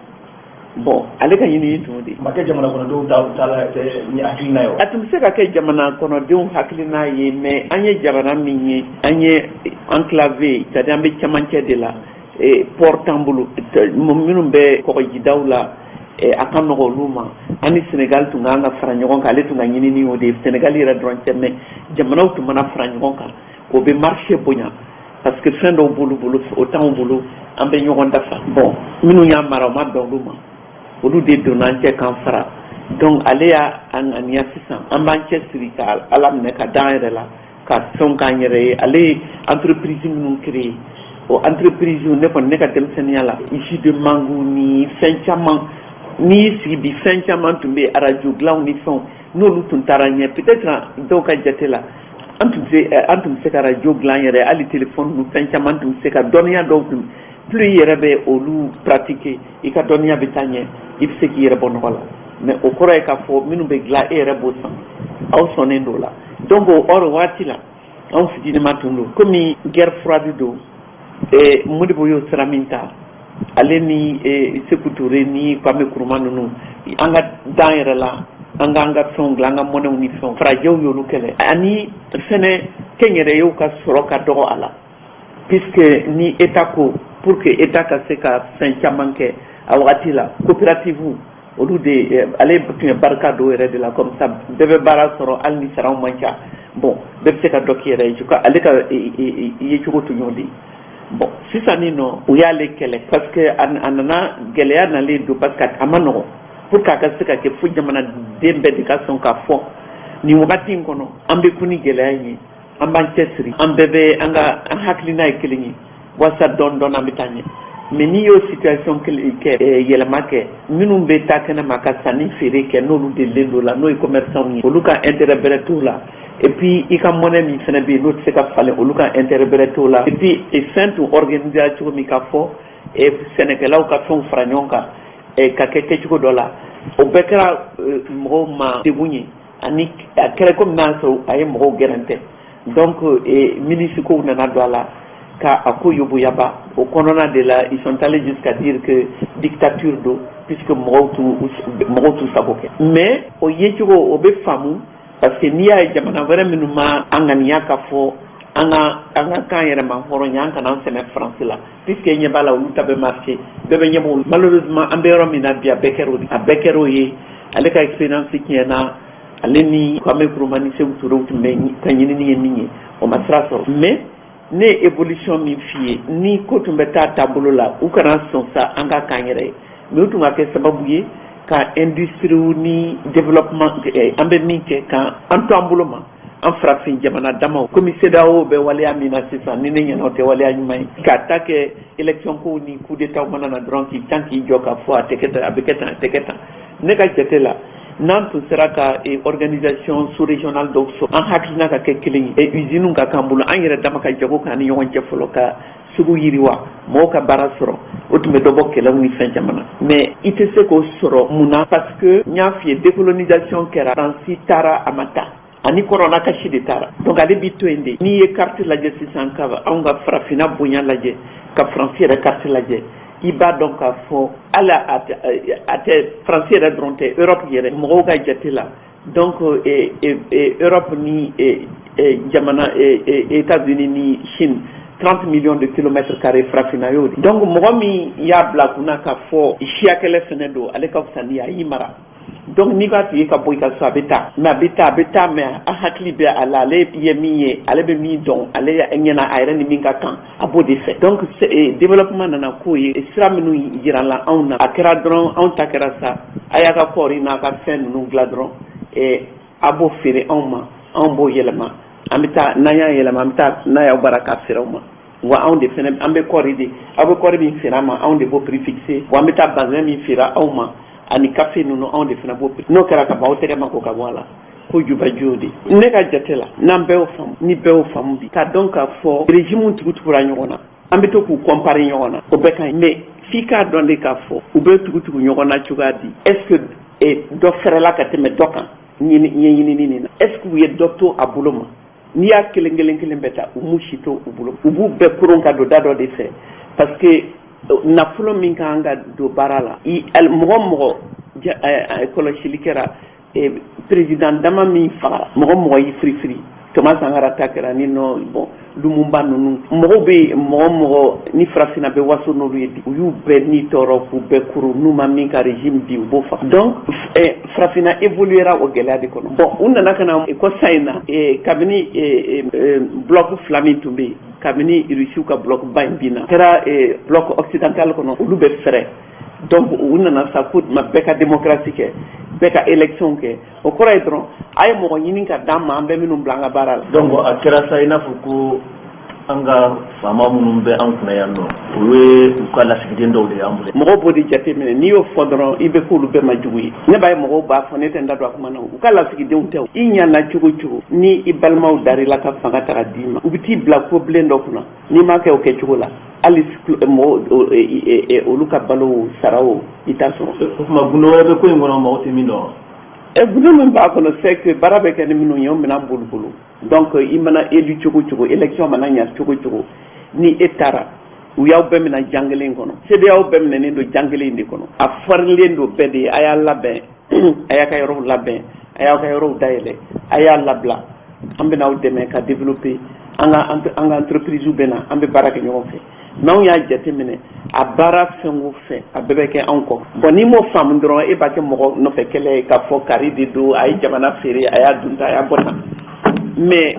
Bon, ale ka ɲini tun de. Ma kɛ jamana kɔnɔdenw ta la ni hakilina ye wa? A tun bɛ se ka kɛ jamana kɔnɔdenw hakilina ye, mais an ye jamana min ye, an ye enclavé, c'est à dire an bɛ cɛmancɛ de la, port t'an bolo. Minnu bɛ kɔgɔjidaw la, a ka nɔgɔ olu ma. An ni Sénégal tun kan ka fara ɲɔgɔn kan, ale tun ka ɲinini o de ye. Sénégal yɛrɛ dɔrɔn tɛ, mais jamanaw tun mana fara ɲɔgɔn kan, o bɛ marché bonya, parce que fɛn dɔw b'olu bolo, o t'anw bolo, an bɛ ɲɔgɔn dafa. Bon, minnu y'a mara, o ma bɛn olu ma, olu de donna an cɛ k'an fara. Donc ale y'a ŋaniya sisan, an b'an cɛ siri ka Ala minɛ, ka d'an yɛrɛ la, ka fɛnw k'an yɛrɛ ye. Ale ye entreprise minnu créé, o entreprise, ne kɔni, ne ka denmisɛnninya la, jus de mangue ni fɛn caman, n'i y'i sigi bi, fɛn caman tun bɛ yen, arajo dilanw ni fɛnw, n'olu tun taara ɲɛ, peut-être dɔw ka jate la, an tun bɛ se ka arajo dilan yɛrɛ, hali téléphone ni fɛn caman tun bɛ se ka dɔnniya dɔw tun plus i yɛrɛ bɛ olu pratiquer, i ka dɔnniya bɛ taa ɲɛ, i bɛ se k'i yɛrɛ bɔ nɔgɔ la. Mais o kɔrɔ ye k'a fɔ minnu bɛ dilan, e yɛrɛ b'o san, aw sɔnnen don o la. Donc o or waati la, anw fitininma tun don, komi guerre froide don. Modibo y'o sira min ta, ale ni Sékou Touré ni Kwame Nkrumah ninnu, an ka dan yɛrɛ la, an ka fɛnw dilan, an ka mɔnɛw ni fɛnw, farajɛw y'olu kɛlɛ. Ani fɛnɛ kɛnyɛrɛyew ka sɔrɔ ka dɔgɔ a la, puisque ni État ko pour que État ka se ka fɛn caman kɛ a wagati la, coopérative olu de, ale tun ye barika dɔw yɛrɛ de la. Comme ça bɛɛ bɛ baara sɔrɔ, hali ni saraw man ca. Bon, bɛɛ bɛ se ka dɔ k'i yɛrɛ ye. Je crois ale ka yecogo tun y'o de ye. Bon, sisan nin nɔ, u y'ale kɛlɛ parce que a nana gɛlɛya nalen don, parce que a ma nɔgɔn pour que a ka se ka kɛ fo jamanaden bɛɛ de ka sɔn k'a fɔ nin wagati in kɔnɔ, an bɛ kun ni gɛlɛya in ye, an b'an cɛsiri, an bɛɛ bɛ an ka an hakilina ye kelen ye, walasa dɔɔni dɔɔni an bɛ taa ɲɛ. Mais n'i y'o situation kelen kɛ, yɛlɛma kɛ, minnu bɛ taa kɛnɛ ma ka sanni feere kɛ, n'olu delilen don la, n'o ye commerçant ye, olu ka intérêt bɛrɛ t'o la. Et puis i ka monnaie min fana bɛ yen, n'o tɛ se ka falen, olu ka intérêt bɛrɛ t'o la. Et puis fɛn tun organisé cogo min, k'a fɔ sɛnɛkɛlaw ka fɛnw fara ɲɔgɔn kan ka kɛ kɛcogo dɔ la, o bɛɛ kɛra mɔgɔw ma degun ye, ani a kɛra komi n'a sɔrɔ a ye mɔgɔw gɛrɛntɛ. Donc milice kow nana don a la ka a ko yoboyaba. O kɔnɔna de la, ils sont allés jusqu'à dire que dictature don, puisque mɔgɔw t'u sago kɛ. Mais o yecogo, o bɛ faamu, parce que n'i y'a ye jamana wɛrɛ minnu ma an ŋaniya ka fɔ an ka kan yɛrɛ ma hɔrɔnya, an kana an sɛmɛ Faransi la, puisque ɲɛ b'a la, olu ta bɛ marché, bɛɛ bɛ ɲɛbɔ. Malheureusement, an bɛ yɔrɔ min na bi, a bɛɛ kɛra o ye. Ale ka expérience tiɲɛna. Ale ni Kwame Nkrumah ni Sékou Touré tun bɛ ka ɲinini ye min ye, o ma sira sɔrɔ. Mais Ne ye évolution min f'i ye, ni ko tun bɛ taa taabolo la, u kana sɔn sa an ka k'an yɛrɛ ye, mais u tun ka kɛ sababu ye ka industrie ni développement an bɛ min kɛ ka an to an bolo ma, an farafin jamana damaw, komi CEDEAO bɛ waleya min na sisan, ni ne ɲɛna, o tɛ waleya ɲuman ye. K'a ta kɛ élection kow ni coup d'état mana na dɔrɔn, k'i can k'i jɔ k'a fɔ a tɛ kɛ tan, a bɛ kɛ tan, a tɛ kɛ tan. Ne ka jate la, n'an tun sera ka organisation sous régionale dɔw sɔrɔ, an hakilina ka kɛ kelen ye, usines ka k'an bolo, an yɛrɛ dama ka jago k'an ni ɲɔgɔn cɛ fɔlɔ, ka sugu yiriwa, mɔgɔw ka baara sɔrɔ, o tun bɛ dɔ bɔ kɛlɛw ni fɛn caman na. Mais i tɛ se k'o sɔrɔ. Mun na? Parce que n y'a f'i ye, décolonisation kɛra, Faransi taara, a ma taa ani kɔrɔna kasi de taara. Donc ale b'i to yen de. N'i ye carte lajɛ sisan, ka anw ka farafinna bonya lajɛ, ka Faransi yɛrɛ carte lajɛ, i b'a dɔn k'a fɔ hali a tɛ Faransi yɛrɛ dɔrɔn tɛ, Europe yɛrɛ mɔgɔw ka jate la. Donc Europe ni jamana États-Unis ni Chine, 30 millions de kilomètres carrés, farafinna y'o de. Donc mɔgɔ min y'a bila kunna k'a fɔ siya kɛlɛ fɛnɛ don, ale ka fisa ni a y'i mara. Donc n'i k'a tigi ka bɔ i ka so, a bɛ taa, mais a bɛ taa, a bɛ taa, mais a hakili bɛ a la. Ale ye min ye, ale bɛ min dɔn, ale ɲɛna a yɛrɛ ni min ka kan, a b'o de fɛ. Donc développement nana k'o ye sira minnu jirala anw na, a kɛra dɔrɔn anw ta kɛra sa, a y'a ka kɔɔri n'a ka fɛn ninnu dilan dɔrɔn, a b'o feere anw ma, anw b'o yɛlɛma, an bɛ taa n'an y'a yɛlɛma, an bɛ taa n'a y'aw bara k'a feere aw ma. Wa anw de fɛnɛ, an bɛ kɔɔri de, aw bɛ kɔɔri min feere an ma, anw de b'o prix fixé. Wa an bɛ taa bazin min feere aw ma ani kafe ninnu, anw de fana b'o prix. N'o kɛra ka ban, aw tɛgɛ ma ko ka bɔ a la ko jubaju de. Ne ka jate la, n'an bɛɛ y'o faamu, ni bɛɛ y'o faamu bi, k'a dɔn k'a fɔ régime tugutugura ɲɔgɔn na, an bɛ to k'u comparer ɲɔgɔn na, o bɛɛ ka ɲi. Mais f'i k'a dɔn de k'a fɔ u bɛ tugutugu ɲɔgɔn na cogoya di? Est ce que dɔ fɛrɛla ka tɛmɛ dɔ kan ɲɛɲinini nin na? Est ce que u ye dɔ to a bolo ma? N'i y'a kelen kelen kelen bɛɛ ta, u m'u si to u bolo, u b'u bɛɛ koron ka don da dɔ de fɛ, parce que nafolo min kan ka don baara la, mɔgɔ mɔgɔ kɔlɔsili kɛra, président dama min fagara, mɔgɔ mɔgɔ y'i firifiri, Thomas Sankara ta kɛra ni nɔ, bon, Lumumba ninnu, mɔgɔw bɛ mɔgɔ mɔgɔ ni farafinna bɛ waso n'olu ye bi, u y'u bɛɛ ni tɔɔrɔ k'u bɛɛ kuru. N'u ma min ka régime bi, u b'o faga. Donc farafinna évoluera o gɛlɛya de kɔnɔ. Bon, u nana ka na ko sa in na, kabini bloc fila min tun bɛ yen, kabini Rusiw ka bloc ba in binna, kɛra bloc occidental kɔnɔ, olu bɛ fɛrɛ. Donc u nana sa ko ma bɛɛ ka démocratie kɛ, bɛɛ ka élection kɛ. O kɔrɔ ye dɔrɔn a ye mɔgɔ ɲini ka d'an ma, an bɛ minnu bila an ka baara la. Donc a kɛra sa i n'a fɔ ko an ka faama minnu bɛ an kunna yan nɔ, o ye u ka lasigiden dɔw de y'an bolo. Mɔgɔw b'o de jateminɛ. N'i y'o fɔ dɔrɔn, i bɛ k'olu bɛɛ ma jugu ye. Ne b'a ye mɔgɔw b'a fɔ, ne tɛ n da don a kuma na. U ka lasigidenw tɛ. I ɲana cogo cogo, ni i balimaw dar'i la ka fanga ta ka d'i ma, u bɛ t'i bila ko bilen dɔ kunna. N'i m'a kɛ o kɛcogo la, hali mɔgɔw olu ka balo sara o, i t'a sɔrɔ. O tuma gundo wɛrɛ bɛ ko in kɔnɔ, mɔgɔ tɛ min dɔn. Gundo min b'a kɔnɔ, c'est que baara bɛ kɛ ni minnu ye, o minɛn b'olu bolo. Donc i mana élu cogo cogo, élection mana ɲa cogo cogo, ni e taara, u y'aw bɛɛ minɛ jan kelen kɔnɔ. CEDEAO bɛɛ minɛnen don jan kelen de kɔnɔ. A farilen don bɛɛ de ye: a y'a labɛn, a y'a ka yɔrɔw labɛn, a y'aw ka yɔrɔw dayɛlɛ, a y'a labila, an bɛna aw dɛmɛ ka développer an ka entreprise bɛ na, an bɛ baara kɛ ɲɔgɔn fɛ. N'anw y'a jateminɛ, a baara fɛn o fɛn, a bɛɛ bɛ kɛ anw kɔ. Bon, n'i m'o faamu dɔrɔn, e b'a kɛ mɔgɔ nɔfɛ kɛlɛ ye k'a fɔ kari de don, a ye jamana feere, a y'a dun ta, a y'a bɔ tan. Mais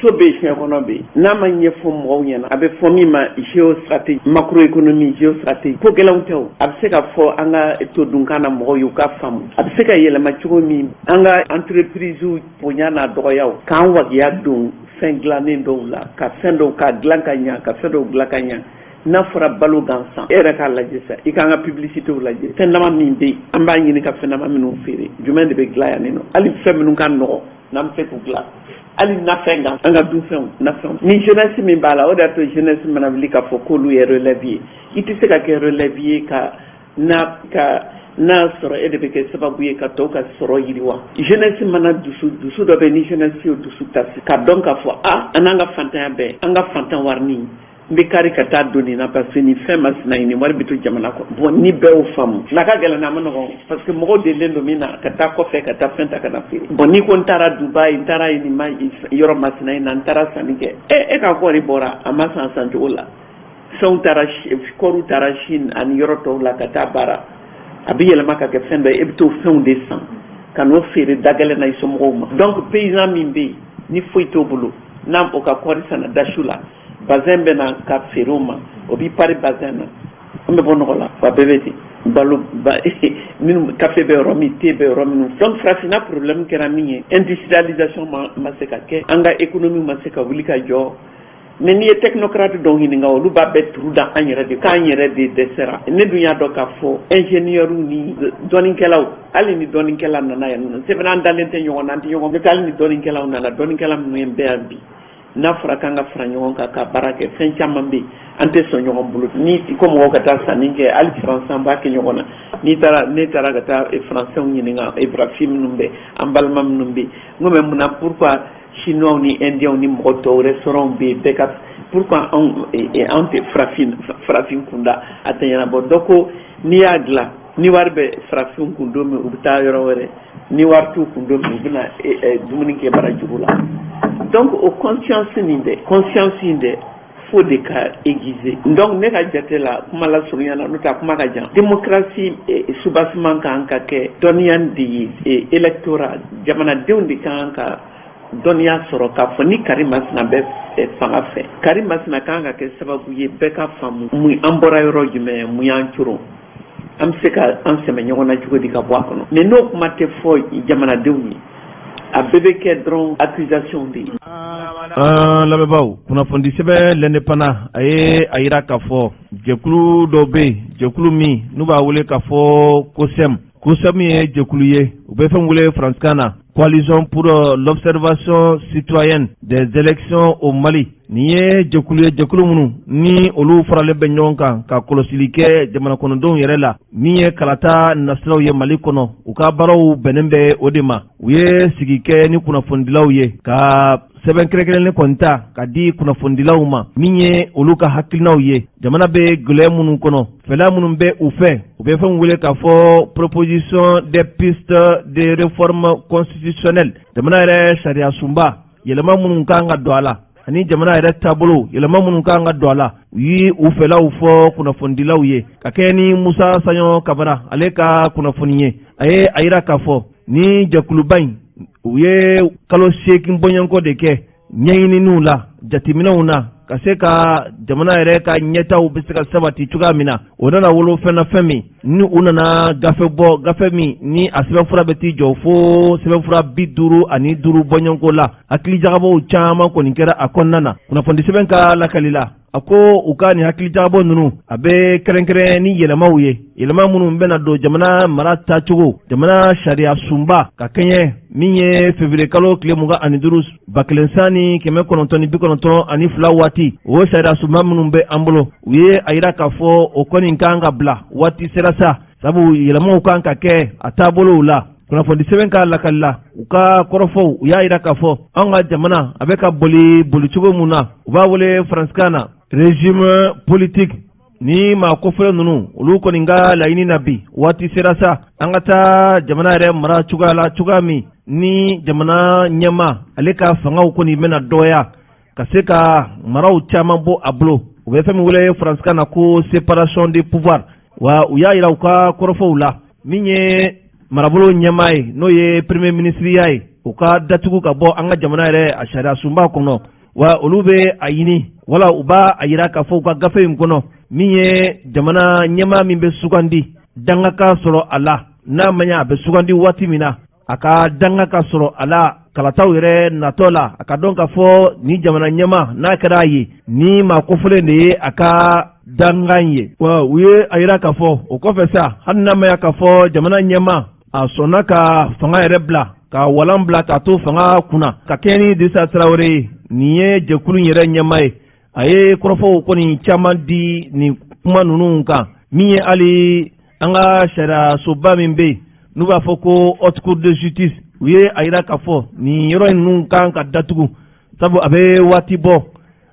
so bɛ yen, fiɲɛ kɔnɔ bɛ yen, n'a ma ɲɛfɔ mɔgɔw ɲɛna, a bɛ fɔ min ma géostratégie, macroéconomie, géostratégie, ko gɛlɛnw tɛ o. A bɛ se ka fɔ an ka todunkan na mɔgɔw ye, u ka faamu a bɛ se ka yɛlɛma cogo min, an ka entreprise bonya n'a dɔgɔyaw, k'an wagiya don fɛn dilannen dɔw la, ka fɛn dɔw ka dilan ka ɲa, ka fɛn dɔw dilan ka ɲa. N'a fɔra balo gansan, e yɛrɛ k'a lajɛ sa, i k'an ka publicité lajɛ, fɛn dama min bɛ yen, an b'a ɲini ka fɛn dama minnu feere, jumɛn de bɛ dilan yan nɔ? Hali fɛn minnu ka nɔgɔ n'an bɛ se k'u dilan, hali nafɛn kan, an ka dunfɛnw, nafɛnw ni jeunesse min b'a la, o de y'a to jeunesse mana wuli k'a fɔ k'olu ye relève ye. I tɛ se ka kɛ relève ye ka na ka n'a sɔrɔ e de bɛ kɛ sababu ye ka tɔw ka sɔrɔ yiriwa. Jeunesse mana dusu dɔ bɛ, ni jeunesse y'o dusu ta ka dɔn k'a fɔ a an n'an ka fantanya bɛɛ, an ka fantan warinin n bɛ kari ka taa don nin na, parce que nin fɛn masina ye, nin wari bɛ to jamana kɔnɔ. Bon, ni bɛɛ y'o faamu, n'a ka gɛlɛn, a ma nɔgɔn, parce que mɔgɔw delilen don min na ka taa kɔfɛ ka taa fɛn ta ka na feere. Bon, n'i ko n taara Dubayi, n taara nin ma yɔrɔ masina in na, n taara sanni kɛ, e ka kɔɔri bɔra, a ma san san cogo la, fɛnw taara, kɔɔriw taara Chine ani yɔrɔ tɔw la ka taa baara, a bɛ yɛlɛma ka kɛ fɛn dɔ ye, e bɛ t'o fɛnw de san ka n'o feere da gɛlɛn na i somɔgɔw ma. Donc paysan min bɛ yen ni foyi t'o bolo, n'a o ka kɔɔri sanna dasu la, Bazin bɛ na ka feere o ma, o b'i pari bazin na. An bɛ bɔ nɔgɔ la wa, bɛɛ bɛ ten. Balo minnu, kafe bɛ yɔrɔ min, te bɛ yɔrɔ minnu. Donc farafinna problème kɛra min ye, industrialisation ma se ka kɛ, an ka économie ma se ka wuli ka jɔ. Mais n'i ye technocrate dɔw ɲininka, olu b'a bɛɛ turu da an yɛrɛ de k'an yɛrɛ de dɛsɛra. Ne dun y'a dɔn k'a fɔ ingénieur ni dɔnnikɛlaw, hali ni dɔnnikɛla nana yan nɔ, c'est vrai, an dalen tɛ ɲɔgɔn na, an tɛ ɲɔgɔn fɛ. Hali ni dɔnnikɛlaw nana, dɔnnikɛla minnu bɛ yan bi, n'a fɔra k'an ka fara ɲɔgɔn kan ka baara kɛ, fɛn caman bɛ yen, an tɛ sɔn ɲɔgɔn bolo. Ni ko mɔgɔw ka taa sanni kɛ, hali faransi, an b'a kɛ ɲɔgɔn na. N'i taara, ne taara ka taa faransɛw ɲininka, farafin minnu bɛ, an balima minnu bɛ yen, n ko mais munna, pourquoi chinois ni indiens ni mɔgɔ tɔw, restaurant bɛ yen bɛɛ ka, pourquoi anw anw tɛ farafin kunda, a tɛ ɲɛnabɔ? Dɔ ko n'i y'a dilan, ni wari bɛ farafin kun don min, u bɛ taa yɔrɔ wɛrɛ. Ni wari t'u kun don min, u bɛna dumuni kɛ barajugu la. Donc o conscience nin dɛ, conscience in dɛ, fo de ka aiguiser. Donc ne ka jate la, kuma la surunya na, n'o tɛ a kuma ka jan, démocratie soubassement kan ka kɛ dɔnniya de ye, électorat, jamanadenw de kan ka dɔnniya sɔrɔ k'a fɔ ni kari masina bɛ fanga fɛ, kari masina kan ka kɛ sababu ye bɛɛ ka faamu mun an bɔra yɔrɔ jumɛn, mun y'an coron, an bɛ se ka an sɛmɛ ɲɔgɔn na cogo di ka bɔ a kɔnɔ. Mais n'o kuma tɛ fɔ jamanadenw ye, a bɛɛ bɛ kɛ dɔrɔn accusation de ye. An lamɛnbaaw, kunnafoni sɛbɛn L'Indépendant, a ye a yira k'a fɔ jɛkulu dɔ bɛ yen, jɛkulu min n'u b'a wele k'a fɔ COSEM. COSEM ye jɛkulu ye, u bɛ fɛn wele faransikan na Coalition pour l'observation citoyenne des élections au Mali. Nin ye jɛkulu ye, jɛkulu minnu ni olu faralen bɛ ɲɔgɔn kan ka kɔlɔsili kɛ jamana kɔnɔdenw yɛrɛ la, min ye kalata nasiraw ye Mali kɔnɔ. U ka baaraw bɛnnen bɛ o de ma. U ye sigi kɛ ni kunnafonidilaw ye ka sɛbɛn kɛrɛnkɛrɛnnen kɔni ta ka di kunnafonidilaw ma, min ye olu ka hakilinaw ye jamana bɛ gɛlɛya minnu kɔnɔ, fɛla minnu bɛ u fɛ. U bɛ fɛn wele k'a fɔ proposition des pistes de réforme constitutionnelle, jamana yɛrɛ sariya sunba yɛlɛma minnu kan ka don a la, ani jamana yɛrɛ taabolo yɛlɛma minnu kan ka don a la. U ye u fɛlaw fɔ kunnafonidilaw ye ka kɛ ni Musa Saɲɔ Kabara ale ka kunnafoni ye. A ye a yira k'a fɔ ni jɛkuluba in, u ye kalo 8 bɔɲɔgɔnko de kɛ ɲɛɲininiw la, jateminɛw na, ka se ka jamana yɛrɛ ka ɲɛtaw bɛ se ka sabati cogoya min na. O nana wolo fɛn na, fɛn min ni u nana gafe bɔ, gafe min ni a sɛbɛnfura bɛ t'i jɔ fo sɛbɛnfura 55 bɔɲɔgɔnko la. Hakilijagabɔw caman kɔni kɛra a kɔnɔna na. Kunnafoni sɛbɛn ka lakali la, a ko u ka nin hakilijagabɔ ninnu, a bɛ kɛrɛnkɛrɛn ni yɛlɛmaw ye, yɛlɛma minnu bɛna don jamana mara taacogo, jamana sariya sunba, ka kɛɲɛ min ye février kalo tile 25 1992 waati, o sariya sunba minnu bɛ an bolo. U ye a yira k'a fɔ o kɔni kan ka bila, waati sera sa, sabu yɛlɛmaw kan ka kɛ a taabolow la. Kunnafoni sɛbɛn ka lakali la, u ka kɔrɔfɔw, u y'a yira k'a fɔ an ka jamana a bɛ ka boli bolicogo mun na, u b'a wele faransikan na régime politique, ni maa kofɔlen ninnu, olu kɔni ka laɲini na bi, waati sera sa an ka taa jamana yɛrɛ mara cogoya la, cogoya min ni jamana ɲɛma ale ka fangaw kɔni bɛna dɔgɔya, ka se ka maraw caman bɔ a bolo. U bɛ fɛn min wele faransikan na ko séparation des pouvoirs. Wa u y'a yira u ka kɔrɔfɔw la, min ye marabolo ɲɛmaa ye, n'o ye premier ministre ye, u ka datugu ka bɔ an ka jamana yɛrɛ a sariya sunba kɔnɔ. Wa olu bɛ a ɲini, wala u b'a a yira k'a fɔ u ka gafe in kɔnɔ, min ye jamana ɲɛmaa min bɛ sugandi, danga ka sɔrɔ a la. N'a ma ɲɛ a bɛ sugandi waati min na, a ka danga ka sɔrɔ a la kalataw yɛrɛ natɔ la, a ka dɔn k'a fɔ ni jamana ɲɛmaa n'a kɛra a ye, ni maa kofɔlen de ye a ka dangan ye. Wa u ye a yira k'a fɔ o kɔfɛ sa, hali n'a ma ya k'a fɔ jamana ɲɛmaa a sɔnna ka fanga yɛrɛ bila, ka walan bila k'a to fanga kunna, ka kɛɲɛ ni Dirisa Tarawele ye, nin ye jɛkulu in yɛrɛ ɲɛmaa ye, a ye kɔrɔfɔw kɔni caman di nin kuma ninnu kan. Min ye hali an ka sariyasoba min bɛ yen, n'u b'a fɔ ko Haute Cour de justice, u ye a yira k'a fɔ nin yɔrɔ ninnu kan ka datugu, sabu a bɛ waati bɔ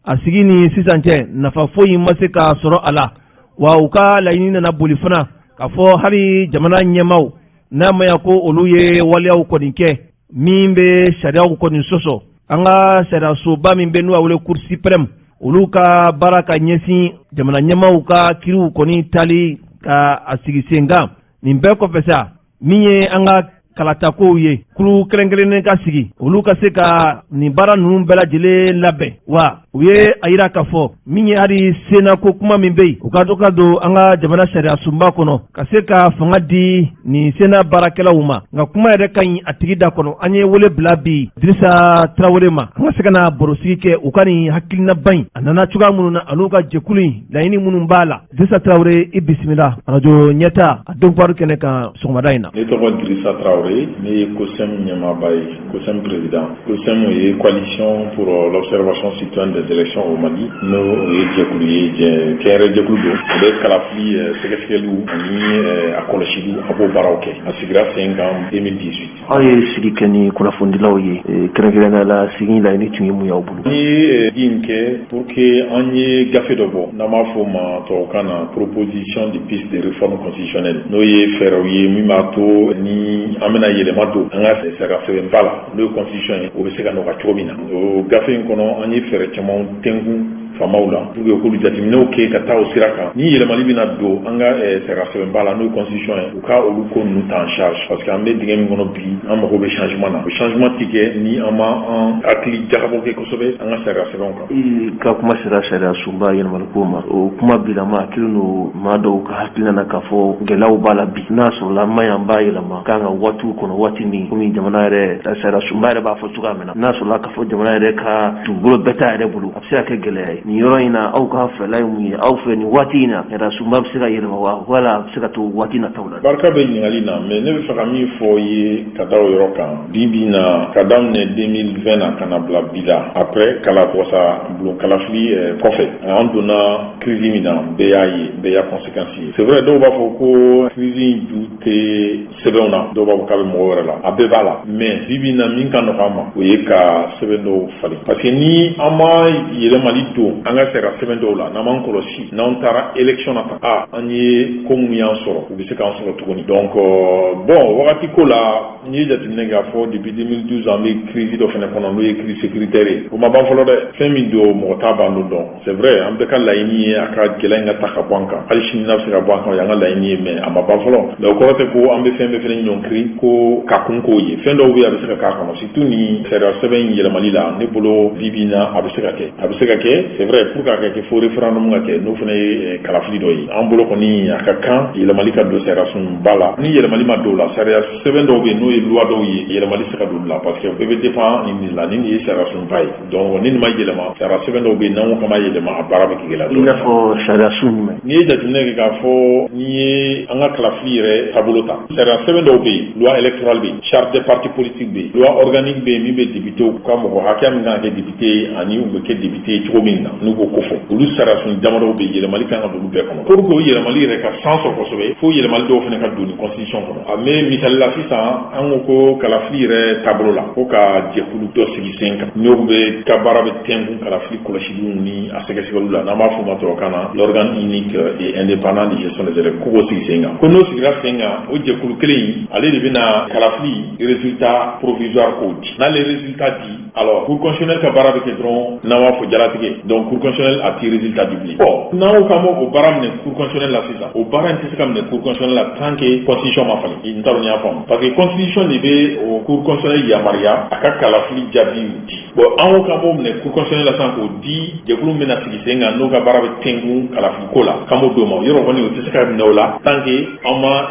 a sigi ni sisan cɛ, nafa foyi ma se ka sɔrɔ a la. Wa u ka laɲini nana boli fana k'a fɔ hali jamana ɲɛmaaw, n'a ma ya ko olu ye waleyaw kɔni kɛ min bɛ sariyaw kɔni sɔsɔ, an ka sariyasoba min bɛ, n'u b'a wele Cour suprême, olu ka baara ka ɲɛsin jamana ɲɛmaaw ka kiriw kɔni tali ka a sigi sen kan. Nin bɛɛ kɔfɛ sa, min ye an ka kalatakow ye, kulu kɛrɛnkɛrɛnnen ka sigi, olu ka se ka nin baara ninnu bɛɛ lajɛlen labɛn. Wa u ye a yira k'a fɔ min ye hali senako kuma min bɛ yen, u ka to ka don an ka jamana sariya sunba kɔnɔ ka se ka fanga di nin sena baarakɛlaw ma. Nka kuma yɛrɛ ka ɲi a tigi da kɔnɔ. An ye wele bila bi Dirisa Tarawele ma, an ka se ka na barosigi kɛ u ka nin hakilinaba in, a nana cogoya minnu na, an'u ka jɛkulu in laɲini minnu b'a la. Dirisa Tarawele, i bisimila arajo Ɲɛta a donkibaru kɛnɛ kan sɔgɔmada in na. Ne tɔgɔ Dirisa Tarawele, ne ye COSEM ɲɛmaaba ye, COSEM président. COSEM ye Coalition pour l'observation citoyenne des élections au Mali, n'o ye jɛkulu ye, kɛnyɛrɛ jɛkulu don. O bɛ kalafili sɛgɛsɛgɛliw ani a kɔlɔsiliw, a b'o baaraw kɛ. A sigira sen kan 2018. Aw ye sigi kɛ ni kunnafonidilaw ye kɛrɛnkɛrɛnnenya la, sigi laɲini tun ye mun y'aw bolo? An ye sigi in kɛ pour que an ye gafe dɔ bɔ, n'an b'a fɔ o ma tubabukan na proposition de piste de réforme constitutionnelle, n'o ye fɛɛrɛw ye min b'a to ni an bɛna yɛlɛma don an ka sariya sɛbɛnba la, n'o ye constitution ye, o bɛ se ka nɔgɔya cogo min na. O gafe in kɔnɔ, an ye fɛɛrɛ caman tɛnkun faamaw la pour que k'olu jateminɛw kɛ ka taa o sira kan. Ni yɛlɛmali bɛna don an ka sariya sɛbɛnba la, n'o ye constitution ye, u ka olu ko ninnu ta en charge, parce que an bɛ dingɛ min kɔnɔ bi, an mago bɛ changement na. O changement ti kɛ ni an ma an hakili jagabɔ kɛ kosɛbɛ an ka sariya sɛbɛnw kan. I ka kuma sera sariya sunba yɛlɛmali ko ma, o kuma bilama a kelen don maa dɔw ka hakilina na k'a fɔ gɛlɛyaw b'a la bi. N'a sɔrɔla ma ɲi, an b'a yɛlɛma kan ka waatiw kɔnɔ, waati min komi jamana yɛrɛ sariya sunba yɛrɛ b'a fɔ cogoya min na, n'a sɔrɔla k'a fɔ jamana yɛrɛ ka dugukolo bɛɛ t'a yɛrɛ bolo, a bɛ se ka kɛ gɛlɛya ye. Nin yɔrɔ in na, aw ka fɛla ye mun ye? Aw fɛ, nin waati in na, sariya sunba bɛ se ka yɛlɛma wa, wala a bɛ se ka to waati nataw la? Barika bɛ ɲininkali na, mais ne bɛ fɛ ka min fɔ ye ka da o yɔrɔ kan, bi bi na, ka daminɛ 2020 na ka na bila bi la, après kala wasa bulon kalafili kɔfɛ, an donna crise min na, bɛɛ y'a ye, bɛɛ y'a conséquence ye. C'est vrai, dɔw b'a fɔ ko crise in ju tɛ sɛbɛnw na, dɔw b'a fɔ k'a bɛ mɔgɔ wɛrɛ la, a bɛɛ b'a la. Mais bi bi na, min ka nɔgɔ an ma, o ye ka sɛbɛn dɔw falen, parce que ni an ma yɛlɛmali don an ka sariya sɛbɛn dɔw la, n'an m'an kɔlɔsi, n'an taara élection na tan, a an ye ko minnu y'an sɔrɔ, u bɛ se k'an sɔrɔ tuguni. Donc bon, wagati ko la, n'i ye jateminɛ k'a fɔ depuis 2012 an bɛ crise dɔ fana kɔnɔ, n'o ye crise sécuritaire ye, o ma ban fɔlɔ dɛ. Fɛn min don, mɔgɔ t'a ban don dɔn. C'est vrai, an bɛɛ ka laɲini ye a ka gɛlɛya in ka ta ka bɔ an kan, hali sini n'a bɛ se ka bɔ an kan, o y'an ka laɲini ye, mais a ma ban fɔlɔ. Mais o kɔrɔ tɛ ko an bɛ fɛn bɛɛ fana ɲɔnkiri ko ka kun k'o ye. Fɛn dɔw bɛ yen, a bɛ se ka k'a kɔnɔ, surtout ni sariya sɛbɛn in yɛlɛmali la. Ne bolo, bi bi in na, a bɛ se ka kɛ, a bɛ se ka kɛ. C'est vrai, pour k'a kɛ, fo référendum ka kɛ, n'o fana ye kalafili dɔ ye. An bolo kɔni, a ka kan yɛlɛmali ka don sariya sunba la. Ni yɛlɛmali ma don o la, sariya sɛbɛn dɔw bɛ yen, n'o ye loi dɔw ye, yɛlɛmali se ka don la, parce que bɛɛ bɛ dépend nin de la. Ni nin ye sariya sunba ye, donc ni nin ma yɛlɛma, sariya sɛbɛn dɔw bɛ yen, n'an ko k'an b'a yɛlɛma, a baara bɛ kɛ gɛlɛya. I n'a fɔ sariya sun jumɛn? N'i ye jateminɛ kɛ k'a fɔ n'i ye an ka kalafili yɛrɛ taabolo ta, sariya sɛbɛn dɔw bɛ yen, loi électorale bɛ yen, charte des partis politiques bɛ yen, loi organique bɛ yen, min bɛ député ka mɔgɔ hakɛya min kan ka kɛ député ani u bɛ kɛ député cogo min na, n'u b'o ko fɔ, olu sariya sun damadɔw bɛ yen, yɛlɛmali kan ka don olu bɛɛ kɔnɔ. Pour que o yɛlɛmali yɛrɛ ka sens sɔrɔ kosɛbɛ, fo yɛlɛmali dɔw fana ka don nin constitution kɔnɔ. A bɛ misali la, sisan an ko ko kalafili yɛrɛ taabolo la, ko ka jɛkulu dɔ sigi sen kan, n'o bɛ ka baara bɛ tɛnkun kalafili kɔlɔsiliw ni a sɛgɛsɛgɛliw la, n'an b'a fɔ o ma tubabukan na l'organe unique et indépendant de gestion des élections, ko k'o sigi sen kan. Ko n'o sigira sen kan, o jɛkulu kelen in, ale de bɛna kalafili résultat provisoire k'o di. N'ale résultat di, alors cour constitutionnelle ka baara bɛ kɛ dɔrɔn, n'an b'a fɔ jalatigɛ. Donc cour constitutionnelle a ti résultat di bilen. Bon, n'an ko k'an b'o baara minɛ cour constitutionnelle la sisan, o baara in tɛ se ka minɛ cour constitutionnelle la tant que constitution ma falen. N t'a dɔn n'i y'a faamu, parce que constitution de bɛ o cour constitutionnelle yamaruya a ka kalafili jaabiw di. Bon, an ko k'an b'o minɛ cour constitutionnelle la sisan k'o di jɛkulu min bɛna sigi sen kan, n'o ka baara bɛ tɛnkun kalafili ko la, k'an b'o d'o ma, yɔrɔ kɔni o tɛ se ka minɛ o la tant que an ma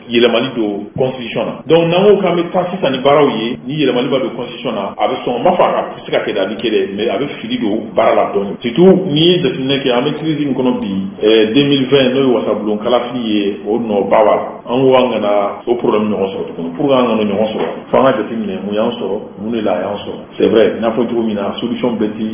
yɛlɛmali don constitution na. Donc n'an ko k'an bɛ taa sisan ni baaraw ye, ni yɛlɛmali b'a don constitution na, a bɛ sɔn, n b'a fɔ a tɛ se ka kɛ dɛ, a bɛ kɛ dɛ, mais a bɛ fili don baara la dɔɔni, surtout n'i ye jateminɛ kɛ, an bɛ crise min kɔnɔ bi, 2020, n'o ye wasabulon kalafili ye, o nɔba b'a la. An ko an kana o problème ɲɔgɔn sɔrɔ tuguni. Pour que an kana ɲɔgɔn sɔrɔ, fo an ka jateminɛ mun y'an sɔrɔ, mun de la a y'an sɔrɔ. C'est vrai, n y'a fɔ cogo min na, solution bɛɛ ti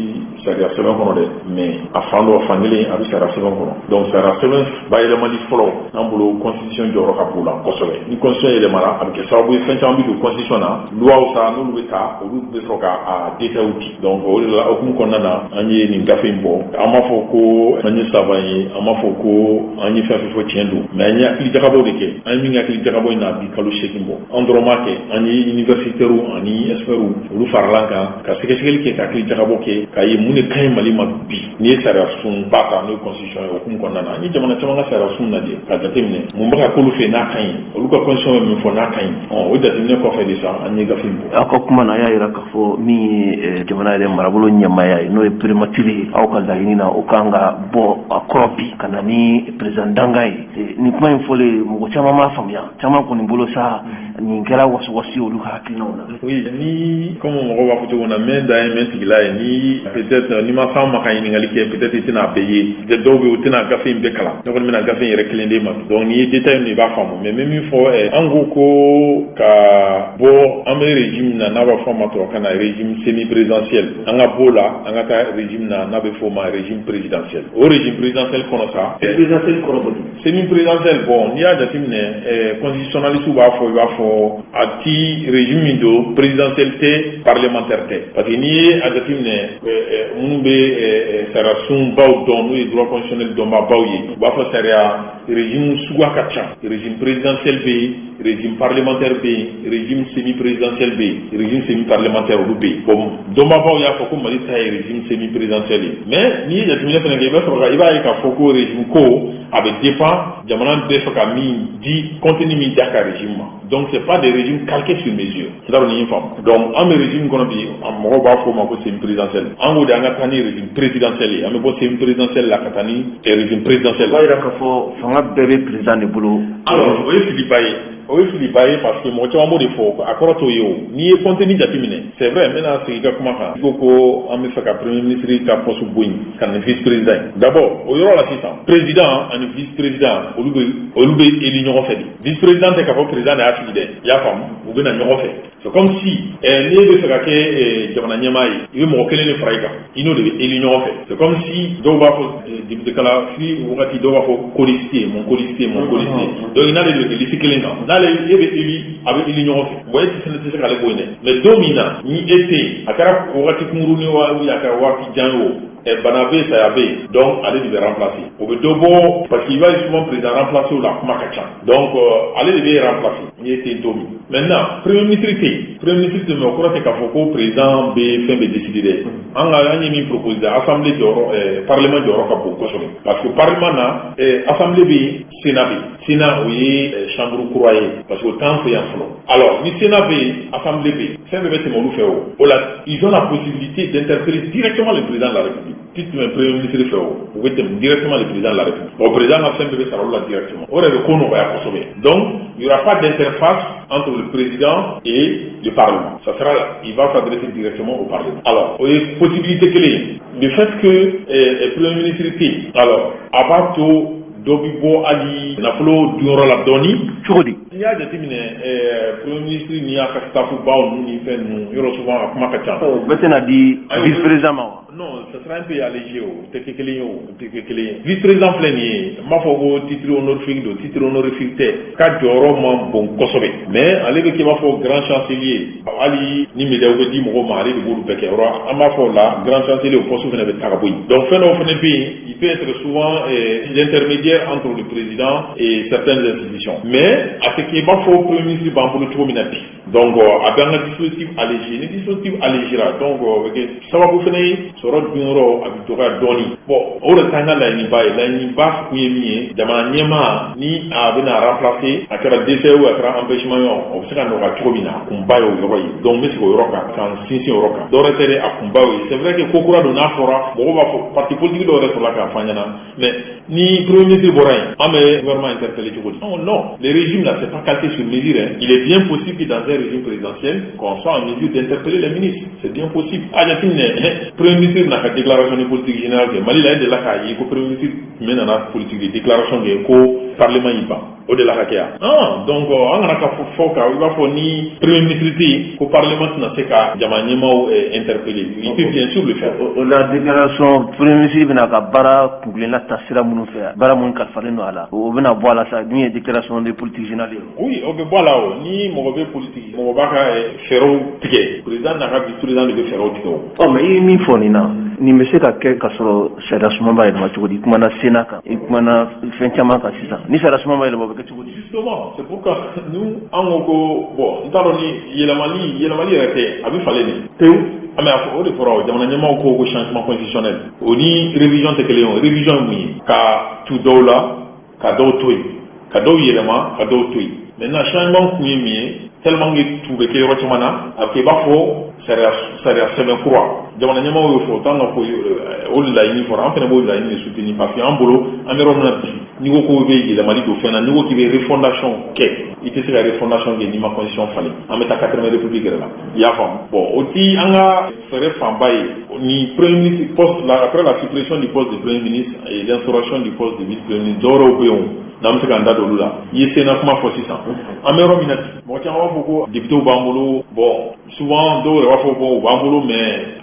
sariya sɛbɛn kɔnɔ dɛ, mais a fan dɔ, fan kelen, a bɛ sariya sɛbɛn kɔnɔ. Donc sariya sɛbɛn bayɛlɛmali fɔlɔ, n'an bolo, constitution jɔyɔrɔ ka bon la kosɛbɛ. Ni constitution yɛlɛmara, a bɛ kɛ sababu ye fɛn caman bɛ don constitution na, loi sa, n'olu bɛ ta, olu bɛ sɔrɔ ka a détail di. Donc o de la, hukumu kɔnɔna na, an ye nin gafe in bɔ. An m'a fɔ ko an ye savant ye, an m'a fɔ ko an ye fɛn fɛn fɔ tiɲɛ don, mais an ye hakili jagabɔ de kɛ. An ye min kɛ hakili jagabɔ in na, a bi kalo 8 bɔ. An dɔrɔn m'a kɛ, an ye universitaires ani experts, olu farala kan ka sɛgɛsɛgɛli kɛ, ka hakili jagabɔ kɛ, k'a ye mun de ka ɲi Mali ma bi. N'i ye sariya sunba ta, n'o ye constitution ye, o hukumu kɔnɔna na, an ye jamana caman ka sariya sun lajɛ ka jateminɛ mun bɛ ka k'olu fɛ n'a ka ɲi, olu ka constitution bɛ min fɔ n'a ka ɲi. O jateminɛ kɔfɛ de sa, an ye gafe in bɔ. Aw ka kuma na, a y'a jira k'a fɔ min ye jamana yɛrɛ marabolo ɲɛmaaya ye, n'o ye primature ye, aw ka laɲini na, o kan ka bɔ a kɔrɔ bi ka na ni président dankan ye. Nin kuma in fɔlen, mɔgɔ caman m'a faamuya, caman kɔni bolo sa, nin kɛra wasuwasi olu ka hakilinaw na. Oui, ni comme mɔgɔw b'a fɔ cogo min na, mɛn dan ye mɛn tigila ye. Ni peut-être n'i ma s'an ma ka ɲininkali kɛ, peut-être i tɛna a bɛɛ ye. Peut-être dɔw bɛ yen, u tɛna gafe in bɛɛ kalan. Ne kɔni bɛna gafe in yɛrɛ kelen d'e ma. Donc n'i ye détail min, i b'a faamu. Mais n bɛ min fɔ, an ko ko ka bɔ an bɛ régime na, n'a b'a fɔ a ma tubabukan na régime semi présidentiel, an ka b'o la, an ka taa régime na, n'a bɛ fɔ o ma régime présidentiel. O régime présidentiel kɔnɔ sa. Présidentiel kɔrɔ bɔ? Semi présidentiel, bon, n'i y'a jateminɛ, constitutionnaliste b'a fɔ, i b'a fɔ a ti régime min don, présidentiel tɛ, parlementaire tɛ. Parce que n'i ye a jateminɛ, minnu bɛ sariya sunbaw dɔn, n'o ye droit constitutionnel dɔnbaabaw ye, u b'a fɔ sariya régime suguya ka ca. Régime présidentiel bɛ yen, régime parlementaire bɛ yen, régime semi présidentiel bɛ yen, régime semi parlementaire, olu bɛ yen. Bon, dɔnbaabaw y'a fɔ ko Mali ta ye régime semi présidentiel ye. Mais n'i ye jateminɛ fana kɛ, i bɛ sɔrɔ ka i b'a ye k'a fɔ ko régime ko a bɛ dépend jamana bɛ fɛ ka min di, contenu min d'a ka régime ma. Donc c'est pas des régimes calqués sur mesure. N t'a dɔn ni ye faamu. Donc an bɛ régime kɔnɔ bi, mɔgɔw b'a fɔ o ma ko semi présidentiel. An k'o de, an ka taa ni régime présidentiel ye. An bɛ bɔ semi présidentiel la ka taa ni régime présidentiel. O b'a yira k'a fɔ fanga bɛɛ bɛ président de bolo. Alors, o ye filiba ye, o ye filiba ye, parce que mɔgɔ caman b'o de fɔ, a kɔrɔ t'o ye. O n'i ye contenu jateminɛ, c'est vrai, n bɛna segin i ka kuma kan. I ko ko an bɛ fɛ ka premier ministre ka poste bɔ yen ka na ni vice président ye. D'abord, o yɔrɔ la sisan, président ani vice président, olu bɛ élu ɲɔgɔn fɛ de. Vice président tɛ k'a fɔ président de y'a sigi dɛ, i y'a faamu, u bɛ na ɲɔgɔn fɛ. C'est comme si n'i bɛ fɛ ka kɛ jamana ɲɛmaa ye, i bɛ mɔgɔ kelen de fara i kan, i n'o de bɛ élu ɲɔgɔn fɛ. C'est comme si dɔw b'a fɔ député kalafili wagati, dɔw b'a fɔ colistier, mon colistier, mon colistier. Donc n'ale de bɛ kɛ liste kelen kan, n'ale e bɛ élu, a bɛ élu ɲɔgɔn fɛ. Bon, e tɛ se k'ale bɔ yen dɛ. Mais don min na ni e tɛ yen, a kɛra wagati kunkurunin wa, a kɛra waati jan ye o, bana bɛ yen, saya bɛ yen, donc ale de bɛ remplacer. O bɛ dɔ bɔ, parce que i b'a ye souvent président remplacer o la, kuma ka ca. Donc ale de bɛ remplacer n'i e tɛ yen don min. Maintenant, premier ministre tɛ yen, premier ministre tɛ yen, mais o kɔrɔ tɛ k'a fɔ ko président bɛ fɛn bɛɛ décider dɛ. An ka an ye min proposer, assemblée jɔyɔrɔ, parlement jɔyɔrɔ ka bon kosɛbɛ, parce que parlement na, assemblée bɛ yen, sénat bɛ yen. Sénat, o ye chambre kura ye, parce que o t'an fɛ yan fɔlɔ. Alors ni sénat bɛ yen, assemblée bɛ yen, fɛn bɛɛ bɛ tɛmɛ olu fɛ. O la, ils ont la possibilité d'interpeller directement le président de la République. Ti tɛmɛ premier ministre fɛ, o u bɛ tɛmɛ directement le président de la République. Bon, président ka fɛn bɛɛ bɛ sara olu la directement, o yɛrɛ bɛ ko nɔgɔya kosɛbɛ. Donc il y aura pas d'interface entre le président et le parlement. Ça sera, il va s'adresser directement au parlement. Alors, o ye possibilité kelen ye. Le fait que premier ministre tɛ yen, alors a b'a to dɔ bi bɔ hali nafolo dunyɔrɔ la dɔɔni. Cogo di? N'i y'a jateminɛ, premier ministre ni y'a ka staff baw ninnu ni fɛn ninnu, yɔrɔ souvent a kuma ka ca. O bɛɛ tɛna di vice président ma wa? Non, ça sera un peu allégé. O tɛ kɛ kelen ye, o tɛ kɛ kelen ye. Vice président filɛ nin ye, n b'a fɔ ko titre honorifique don, titre honorifique tɛ, ka jɔyɔrɔ man bon kosɛbɛ, mais ale bɛ kɛ i b'a fɔ grand chancelier. Hali ni médaille bɛ di mɔgɔw ma, ale de b'olu bɛɛ kɛ. Yɔrɔ an b'a fɔ o la grand chancelier, o poste fana bɛ ta ka bɔ yen. Donc fɛn dɔw fana bɛ yen, il peut être souvent l'intermédiaire entre le président et certaines institutions, mais a tɛ kɛ i b'a fɔ premier ministre b'an bolo cogo min na bi. Donc a bɛ an ka dispositif allégé. Ni dispositif allégera, donc o bɛ kɛ sababu fana ye, sɔrɔ dunyɔrɔ a bɛ dɔgɔya dɔɔni. Bon, o de t'an ka laɲiniba ye. Laɲiniba kun ye min ye, jamana ɲɛmaa ni a bɛna remplacer, a kɛra décès o, a kɛra empêchement ye, o bɛ se ka nɔgɔya cogo min na, a kunba ye o yɔrɔ ye. Donc n bɛ sigi o yɔrɔ kan ka n sinsin o yɔrɔ kan, dɔwɛrɛ tɛ dɛ, a kunba y'o ye. C'est vrai que ko kura don, n'a fɔra, mɔgɔw b'a fɔ, parti politique dɔw yɛrɛ sɔrɔla k'a fɔ an ɲɛna, mais ni premier ministre bɔra yen, an bɛ gouvernement interpeller cogo di? Non, non, le régime là, c'est pas calqué sur mesure, hein. Il est bien possible que dans un régime présidentiel, qu'on soit en mesure d'interpeller les ministres, c'est bien possible. A jateminɛ, premier ministre n'a ka déclaration de politique générale kɛ Mali la, e delila k'a ye ko premier ministre tun bɛ nana politique de déclaration kɛ ko parlement y'i ban? O de la ka kɛ yan. Ah, donc an kana ka fɔ ka i b'a fɔ ni premier ministre tɛ yen ko parlement tɛna se ka jama ɲɛmaaw interpeller. Il peut bien sûr le faire. O la, déclaration, premier ministre bɛna ka baara kunkilenna ta sira minnu fɛ, baara minnu kalifalen don a la, o bɛna bɔ a la sa, min ye déclaration de politique générale ye. Oui, o bɛ bɔ a la. O ni mɔgɔ bɛ politique, mɔgɔ b'a ka fɛɛrɛw tigɛ, président n'a ka vice président de bɛ fɛɛrɛw tigɛ o. Ɔ, mais i ye min fɔ nin na. Nin bɛ se ka kɛ ka sɔrɔ sariya sunba ma yɛlɛma cogo di? I kumana Sénat kan, i kumana fɛn caman kan sisan. Ni sariya sunba ma yɛlɛma, o bɛ kɛ cogo di? Justement, c'est pourquoi nous, an ko ko bon, n t'a dɔn ni yɛlɛmali yɛrɛ tɛ, a bɛ falen de pewu. An bɛ a fɔ o de fɔra, jamana ɲɛmaaw ko changement constitutionnel, o ni révision tɛ kelen ye. O révision ye mun ye? Ka tu dɔw la, ka dɔw to yen, ka dɔw yɛlɛma, ka dɔw to yen. Maintenant, changement kun ye min ye, tellement que tu bɛ kɛ yɔrɔ caman na, a bɛ kɛ i b'a fɔ sariya sɛbɛn kura. Jamana ɲɛmaaw y'o fɔ, o t'an ka ko, o laɲini fɔra, an fana b'o laɲini de soutenir, parce que an bolo, an bɛ yɔrɔ min na bi, n'i ko k'o bɛ yɛlɛmali don fɛn na, n'i ko k'i bɛ refondation kɛ, i tɛ se ka refondation kɛ n'i ma constitution falen. An bɛ taa quatrième république yɛrɛ la, i y'a faamu. Bon, o ti an ka fɛɛrɛ fanba ye. Ni premier ministre poste la, après la suppression du poste de premier ministre et l'instauration du poste de vice premier ministre, dɔwɛrɛw bɛ yen n'an bɛ se k'an da don olu la. I ye Sénat kuma fɔ sisan, an bɛ yɔrɔ min na bi, mɔgɔ caman b'a fɔ ko députés b'an bolo. Bon, souvent dɔw yɛrɛ b'a fɔ bon, u b'an bolo, mais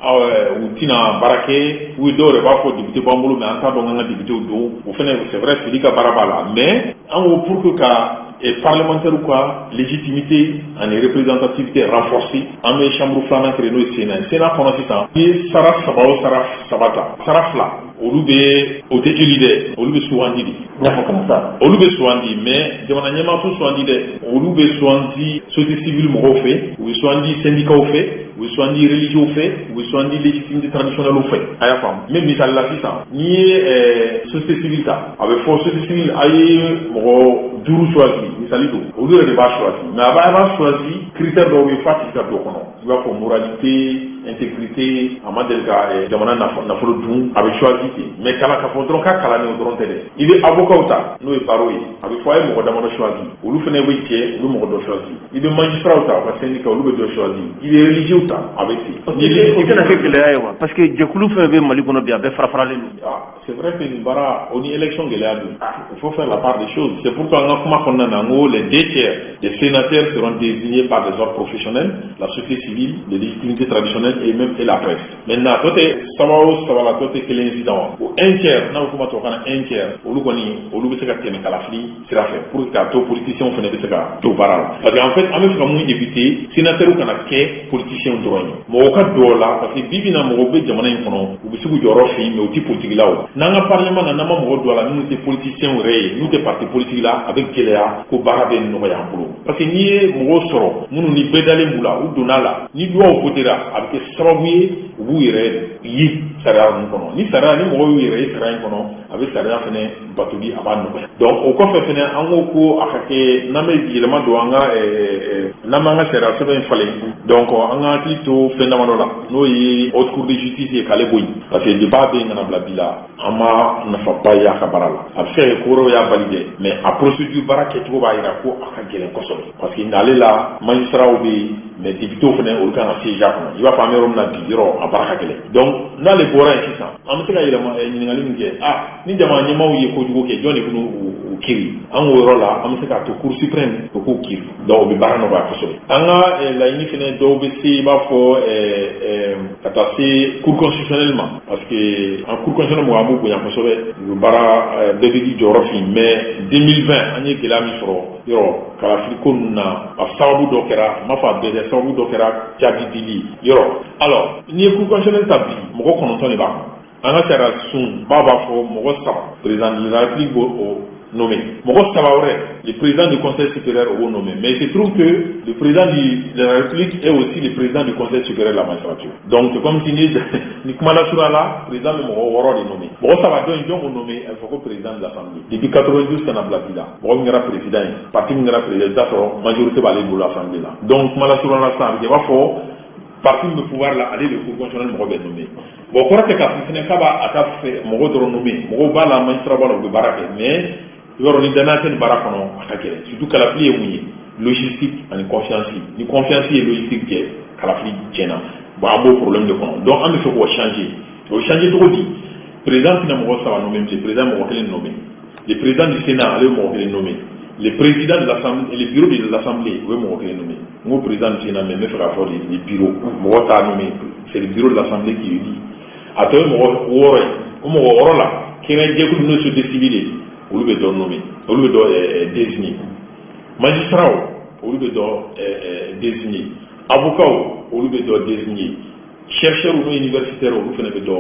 u tɛna baara kɛ. Ou dɔw yɛrɛ b'a fɔ député b'an bolo, mais an t'a dɔn k'an ka députés don. O fɛnɛ, c'est vrai, fili ka baara b'a la, mais an ko pour que ka parlementaire ka légitimité ani représentativité renforcer, an bɛ chambre filanan créer, n'o ye Sénat ye. Sénat kɔnɔ sisan, n'i ye sara saba o sara saba ta, sara fila, olu bɛ, o tɛ élu dɛ, olu bɛ sugandi de. N y'a fɔ comme ça. Olu bɛ sugandi, mais jamana ɲɛmaa t'u sugandi dɛ. Olu bɛ sugandi société civile mɔgɔw fɛ, u bɛ sugandi syndicats fɛ, u bɛ sugandi religieux fɛ, u bɛ sugandi légitimité traditionnelle fɛ. A y'a faamu. N bɛ misali la sisan, n'i ye société civile ta, a bɛ fɔ société civile a ye mɔgɔ duuru choisi, misali don, olu yɛrɛ de b'a choisi, mais a b'a choisi critère dɔw bɛ f'a tigi ka don kɔnɔ, i b'a fɔ moralité, intégrité, a ma deli ka jamana nafolo dun, a bɛ choisi ten. Mais kalan, ka fɔ dɔrɔn k'a kalannen, o dɔrɔn tɛ dɛ. I bɛ avocat ta, n'o ye barreau ye, a bɛ fɔ a ye mɔgɔ damadɔ choisi, olu fana bɛ jɛ, olu mɔgɔ dɔ choisi. I bɛ magistrat ta, u ka syndicat, olu bɛ dɔ choisi. I bɛ religieux ta, a bɛ ten. O tɛna kɛ gɛlɛya ye wa? Parce que jɛkulu fɛn bɛ Mali kɔnɔ bi, a bɛɛ fara faralen don. Ah, c'est vrai que nin baara o ni élection gɛlɛya don, il faut faire la part des choses. C'est pourquoi an ka kuma kɔnɔna na, n ko les deux tiers des sénateurs seront désignés par des ordres professionnels, la société civile, les légitimités traditionnelles et même et la presse. Maintenant, tɔ tɛ saba o saba la, tɔ tɛ kelen ye sisan wa? O un tiers, n'a bɛ f'o ma tubabukan na un tiers, olu kɔni, olu bɛ se ka tɛmɛ kalafili sira fɛ pour que k'a to politiciens fana bɛ se ka to baara la. Parce que en fait, an bɛ fɛ ka mun éviter? Sénateurs kana kɛ politiciens dɔrɔn ye, mɔgɔ ka don o la, parce que bi bi in na, mɔgɔw bɛ jamana in kɔnɔ, u bɛ se k'u jɔyɔrɔ fin, mais u tɛ politique la. O n'an ka parlement na, n'an ma mɔgɔ don a la minnu tɛ politiciens yɛrɛ ye, n'u tɛ parti politique la, a bɛ gɛlɛya ko baara bɛ nɔgɔya an bolo. Parce que n'i ye mɔgɔw sɔrɔ minnu ni bɛɛ dalen b'u la, u donna la, ni loi votera, a bɛ kɛ sababu ye u b'u yɛrɛ ye sariya ninnu kɔnɔ. Ni sariya, ni mɔgɔw y'u yɛrɛ ye sariya in kɔnɔ, a bɛ sariya fɛnɛ batoli, a b'a nɔgɔya. Donc o kɔfɛ fɛnɛ, an ko ko a ka kɛ, n'an bɛ yɛlɛma don an ka, n'an b'an ka sariya sɛbɛn in falen, donc an ka hakili to fɛn damadɔ la, n'o ye haute cour de justice ye, k'ale bɔ yen, parce que depuis a bɛ yen ka na bila bi la, an ma nafaba ye a ka baara la. A bɛ se ka kɛ ko wɛrɛw y'a bali dɛ, mais a procédure, baara kɛcogo b'a jira ko a ka gɛlɛn kosɛbɛ, parce que n'ale la, magistrats bɛ yen, mais députés fɛnɛ, olu kan ka siéger a kɔnɔ. I b'a fɔ an bɛ yɔrɔ min na bi, yɔrɔ a baara ka gɛlɛn. Donc n'ale bɔra yen sisan, an bɛ se ka yɛlɛma ɲininkali min kɛ: ah, ni jamana ɲɛmaaw ye kojugu kɛ, jɔn de bɛ n'u kiiri? An k'o yɔrɔ la, an bɛ se k'a to cour suprême o k'u kiiri. Donc o bɛ baara nɔgɔya kosɛbɛ. An ka laɲini fɛnɛ dɔw bɛ se, i b'a fɔ ka taa se cour constitutionnelle ma, parce que an cour constitutionnelle mɔgɔ, an b'u bonya kosɛbɛ, u bɛ baara bɛɛ bɛ k'i jɔyɔrɔ fin. Mais 2020, an ye gɛlɛya min sɔrɔ yɔrɔ kalafili ko ninnu na, a sababu dɔ kɛra, n m'a fɔ a bɛɛ dɛ, sababu dɔ kɛra jaabi dili yɔrɔ. Alors n'i ye cour constitutionnelle ta bi, mɔgɔ 9 de b'a kɔnɔ. An ka sariya sunba b'a fɔ mɔgɔ saba, président de la République b'o nommé, mɔgɔ saba wɛrɛ, le président du conseil supérieur b'o nommé. Mais il se trouve que le président de la République est aussi le président du conseil supérieur de la magistrature. Donc c'est comme si ni kuma lasurunya la, président bɛ mɔgɔ wɔɔrɔ de nommé, mɔgɔ saba dɔ in, jɔn b'o nommé? A bɛ fɔ ko président de l'assemblée. Depuis 92 ka na bila bi la, mɔgɔ min kɛra président ye, parti min kɛra président, i bɛ taa sɔrɔ majorité b'ale bolo assemblée la. Donc kuma lasurunya la sisan, a bɛ kɛ i b'a fɔ parti min bɛ pouvoir la, ale de cour constitutionnelle mɔgɔ bɛ nommé. Bon, kɔrɔ tɛ k'a fɔ fɛnɛ k'a b'a a ka fɛ mɔgɔ dɔrɔn nommé, mɔgɔw b'a la, magistrat b'a la, u bɛ baara kɛ, mais i b'a dɔn, ni danaya tɛ nin baara kɔnɔ, a ka gɛlɛn. Surtout kalafili ye mun ye? Logistique ani confiance. Ni confiance ye logistique jɛ, kalafili tiɲɛna. Bon, an b'o problème de kɔnɔ. Donc an bɛ fɛ k'o changer. O changer cogo di? Président tɛna mɔgɔ saba nommé bilen, président mɔgɔ kelen nommé. Le président du Sénat, ale bɛ mɔgɔ kelen nommé. Le président de l'assemblée, le bureau de l'assemblée, o bɛ mɔgɔ kelen nommé. N ko président du Sénat, mais n bɛ fɛ k'a fɔ de le bureau, mɔgɔ t'a nommé, c'est le bureau de l'assemblée qui le dit. A tɔ ye mɔgɔ wɔɔrɔ ye. O mɔgɔ wɔɔrɔ la, kɛnɛ jɛkulu, n'o société civile ye, olu bɛ dɔ nommé, olu bɛ dɔ désigné. Magistrat, olu bɛ dɔ désigné. Avocat, olu bɛ dɔ désigné. Chercheurs n'o universitaires, olu fana bɛ dɔ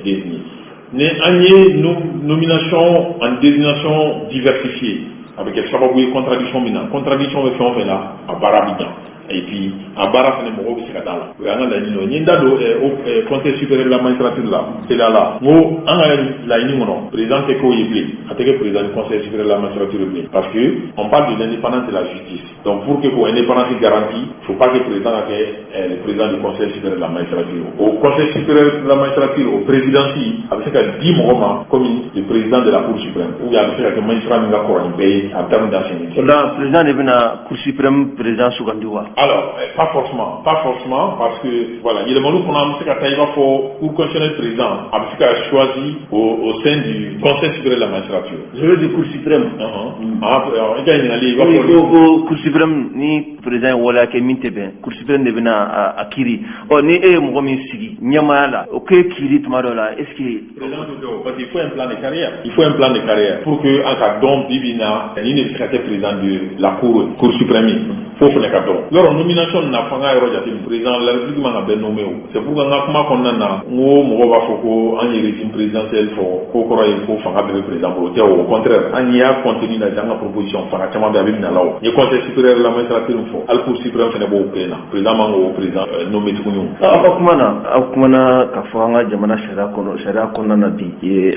désigner. Ni an ye nomination en désignation diversifiée, a bɛ kɛ sababu ye contradiction min na, contradiction bɛ fɛn o fɛn la, a baara bɛ ɲa et puis a baara fana, mɔgɔw bɛ se ka d'a la. O y'an ka laɲini ye. N ye n da don au Conseil supérieur de la magistrature la teliya la, n ko an ka laɲini kɔnɔ, président tɛ k'o ye bilen, a tɛ kɛ président du Conseil supérieur de la magistrature bilen, parce que on parle de l'indépendance de la justice. Donc pour que k'o indépendance garantie, faut pas que président ka kɛ le président du Conseil supérieur de la magistrature. Au Conseil supérieur de la magistrature, au présidence, a bɛ se ka di mɔgɔ ma comme le président de la Cour suprême, ou bien a bɛ se ka kɛ magistrat min ka kɔrɔ ni bɛɛ ye en termes d'ancienneté. O la, président de bɛna Cour suprême président sugandi wa? Alors, pas forcément, pas forcément, parce que voilà, yɛlɛmaliw kɔnɔ, an bɛ se ka taa i b'a fɔ Cour constitutionnelle président a bɛ se ka choisi au sein du Conseil supérieur de la magistrature. Je veux dire Cour suprême. Ah, i ka ɲininkali, i b'a fɔ. Ko Cour suprême, ni président ye waleya kɛ min tɛ bɛn, Cour suprême de bɛna a kiiri. Ɔ, ni e ye mɔgɔ min sigi ɲɛmaaya la, o k'e kiiri tuma dɔ la, est ce que. Président tɛ o, parce qu'il faut un plan de carrière. Il faut un plan de carrière pour que an ka dɔn bi bi in na, nin de bɛ se ka kɛ président de la cour suprême ye, fo fana ka dɔn. Yɔrɔ nomination na, fo an ka yɔrɔ jateminɛ, président de la République man ka bɛɛ nommé o. C'est pourquoi n ka kuma kɔnɔna na, n ko mɔgɔw b'a fɔ ko an ye régime présidentiel fɔ, ko kɔrɔ ye ko fanga bɛɛ bɛ président bolo. O tɛ o, au contraire, an y'a contenu lajɛ, an ka proposition, fanga caman bɛ, a bɛ minɛ la. O n ye Conseil supérieur de la magistrature fɔ, hali Cour suprême fana b'o kelen na, président man k'o président nommé tuguni o. Aw ka kuma na, aw kumana k'a fɔ an ka jamana sariya kɔnɔ, sariya kɔnɔna na bi,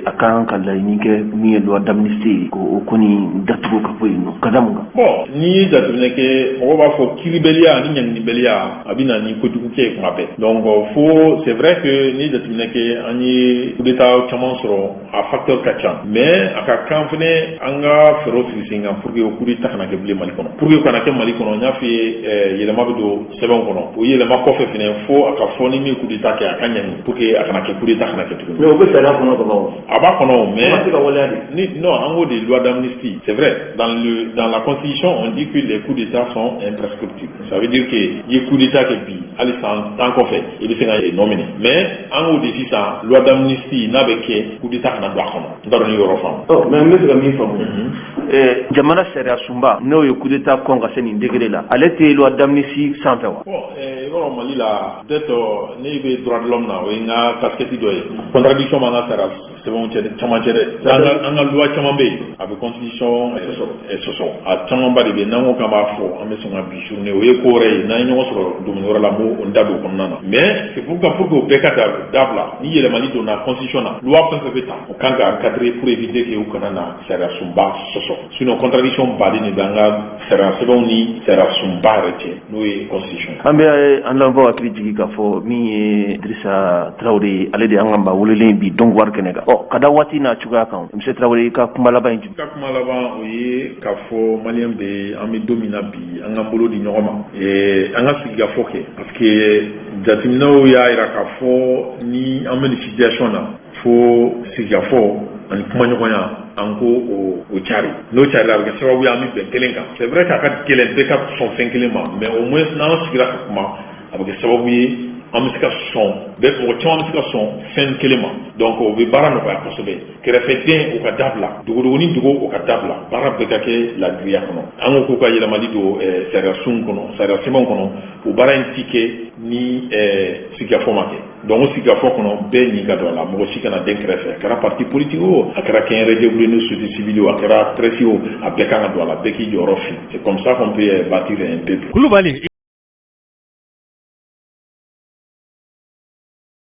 a kan ka laɲini kɛ min ye loi d'amnistie ye, k'o kɔni datugu ka bɔ yen nɔ, ka da mun kan? Bon, n'i ye jateminɛ kɛ, mɔgɔw b'a fɔ kiiribaliya ani ɲanginibaliya a bɛ na ni kojugu kɛ ye kuma bɛɛ. Donc fo, c'est vrai que n'i ye jateminɛ kɛ, an ye coup d'état caman sɔrɔ, a facteur ka ca, mais a ka kan fɛnɛ an ka fɛɛrɛw sigi sen kan pour que o coup d'état kana kɛ bilen Mali kɔnɔ. Pour que o kana kɛ Mali kɔnɔ, n y'a f'i ye, yɛlɛma bɛ don sɛbɛnw kɔnɔ. O yɛlɛma kɔfɛ fɛnɛ, fo a ka fɔ ni min ye coup d'état kɛ, a ka ɲangi pour que a kana kɛ, coup d'état kana kɛ tuguni. Mais o bɛ sariya kɔnɔ ka ban o. A b'a kɔnɔ, mais. O ma se ka waleya de. Ni non, an ko de loi d'amnistie, c'est vrai, dans la constitution, on dit que les coups d'état sont imprescriptibles. Ça veut dire que i ye coup d'état kɛ bi, hali san 10 kɔfɛ, i bɛ se ka nɔ minɛ. Mais an k'o de sisan, loi d'amnistie n'a bɛ kɛ, coup d'état kana don a kɔnɔ. N t'a dɔn n'i y'o yɔrɔ faamu. Ɔ, mais n bɛ fɛ ka min faamu, jamana sariya sunba, n'o ye coup d'état kɔn ka se nin degré la, ale tɛ loi d'amnistie sanfɛ wa? Bon, i b'a dɔn, Mali la, peut-être ne bɛ droit de l'homme na, o ye n ka casquette dɔ ye. Contradiction b'an ka sariya sɛbɛnw cɛ caman cɛ dɛ. An ka loi caman bɛ yen, a bɛ constitution sɔsɔ. A camanba de bɛ yen, n'an ko k'an b'a fɔ, an bɛ sɔn ka bi journée, o ye ko wɛrɛ ye. N'an ye ɲɔgɔn sɔrɔ domaine wɛrɛ la, n b'o n da don o kɔnɔna na. Mais c'est pourquoi, pour que o bɛɛ ka dabila, ni yɛlɛmali donna constitution na, loi fɛn fɛn bɛ ta, o kan ka cadrer pour éviter que u kana na sariya sunba sɔsɔ. Sinon contradiction baden de bɛ an ka sariya sɛbɛnw ni sariya sunba yɛrɛ cɛ, n'o ye constitution. An bɛ an lamɛnbagaw hakili jigin k'a fɔ min ye Dirisa Tarawele, ale de y'an ka maa welelen bi Dɔnku wari kɛnɛ kan. Ɔ, ka da waati n'a cogoya kan, monsieur Tarawele, i ka kuma laban ye jumɛn? Ka kuma laban, o ye k'a fɔ maliyɛn bɛ, an bɛ don min na bi, an k'an bolo di ɲɔgɔn ma, an ka sigikafɔ kɛ, parce que jateminɛw y'a jira k'a fɔ ni an bɛ nin situation na, fo sigikafɔ ani kumaɲɔgɔnya, an ko o cari. N'o carila, a bɛ kɛ sababu ye an bɛ bɛn kelen kan. C'est vrai k'a ka gɛlɛn bɛɛ ka sɔn fɛn kelen ma, mais au moins n'an sigira ka kuma, a bɛ kɛ sababu ye an bɛ se ka sɔn bɛɛ, mɔgɔ caman bɛ se ka sɔn fɛn kelen ma. Donc o bɛ baara nɔgɔya kosɛbɛ. Kɛrɛfɛden, o ka dabila, dogodogoni dogo, o ka dabila, baara bɛɛ ka kɛ ladiriya kɔnɔ. An ko k'u ka yɛlɛmali don sariya sun kɔnɔ, sariya sɛbɛnw kɔnɔ. O baara in ti kɛ ni sigikafɔ ma kɛ. Donc o sigikafɔ kɔnɔ, bɛɛ ɲin ka don a la, mɔgɔ si kana den kɛrɛfɛ. A kɛra parti politique o, a kɛra kɛnyɛrɛjɛkulu ni société civile o, a kɛra presse o, a bɛɛ kan ka don a la, bɛɛ k'i jɔyɔrɔ fi. C'est comme ça qu'on peut bâtir un peuple. Kulubali.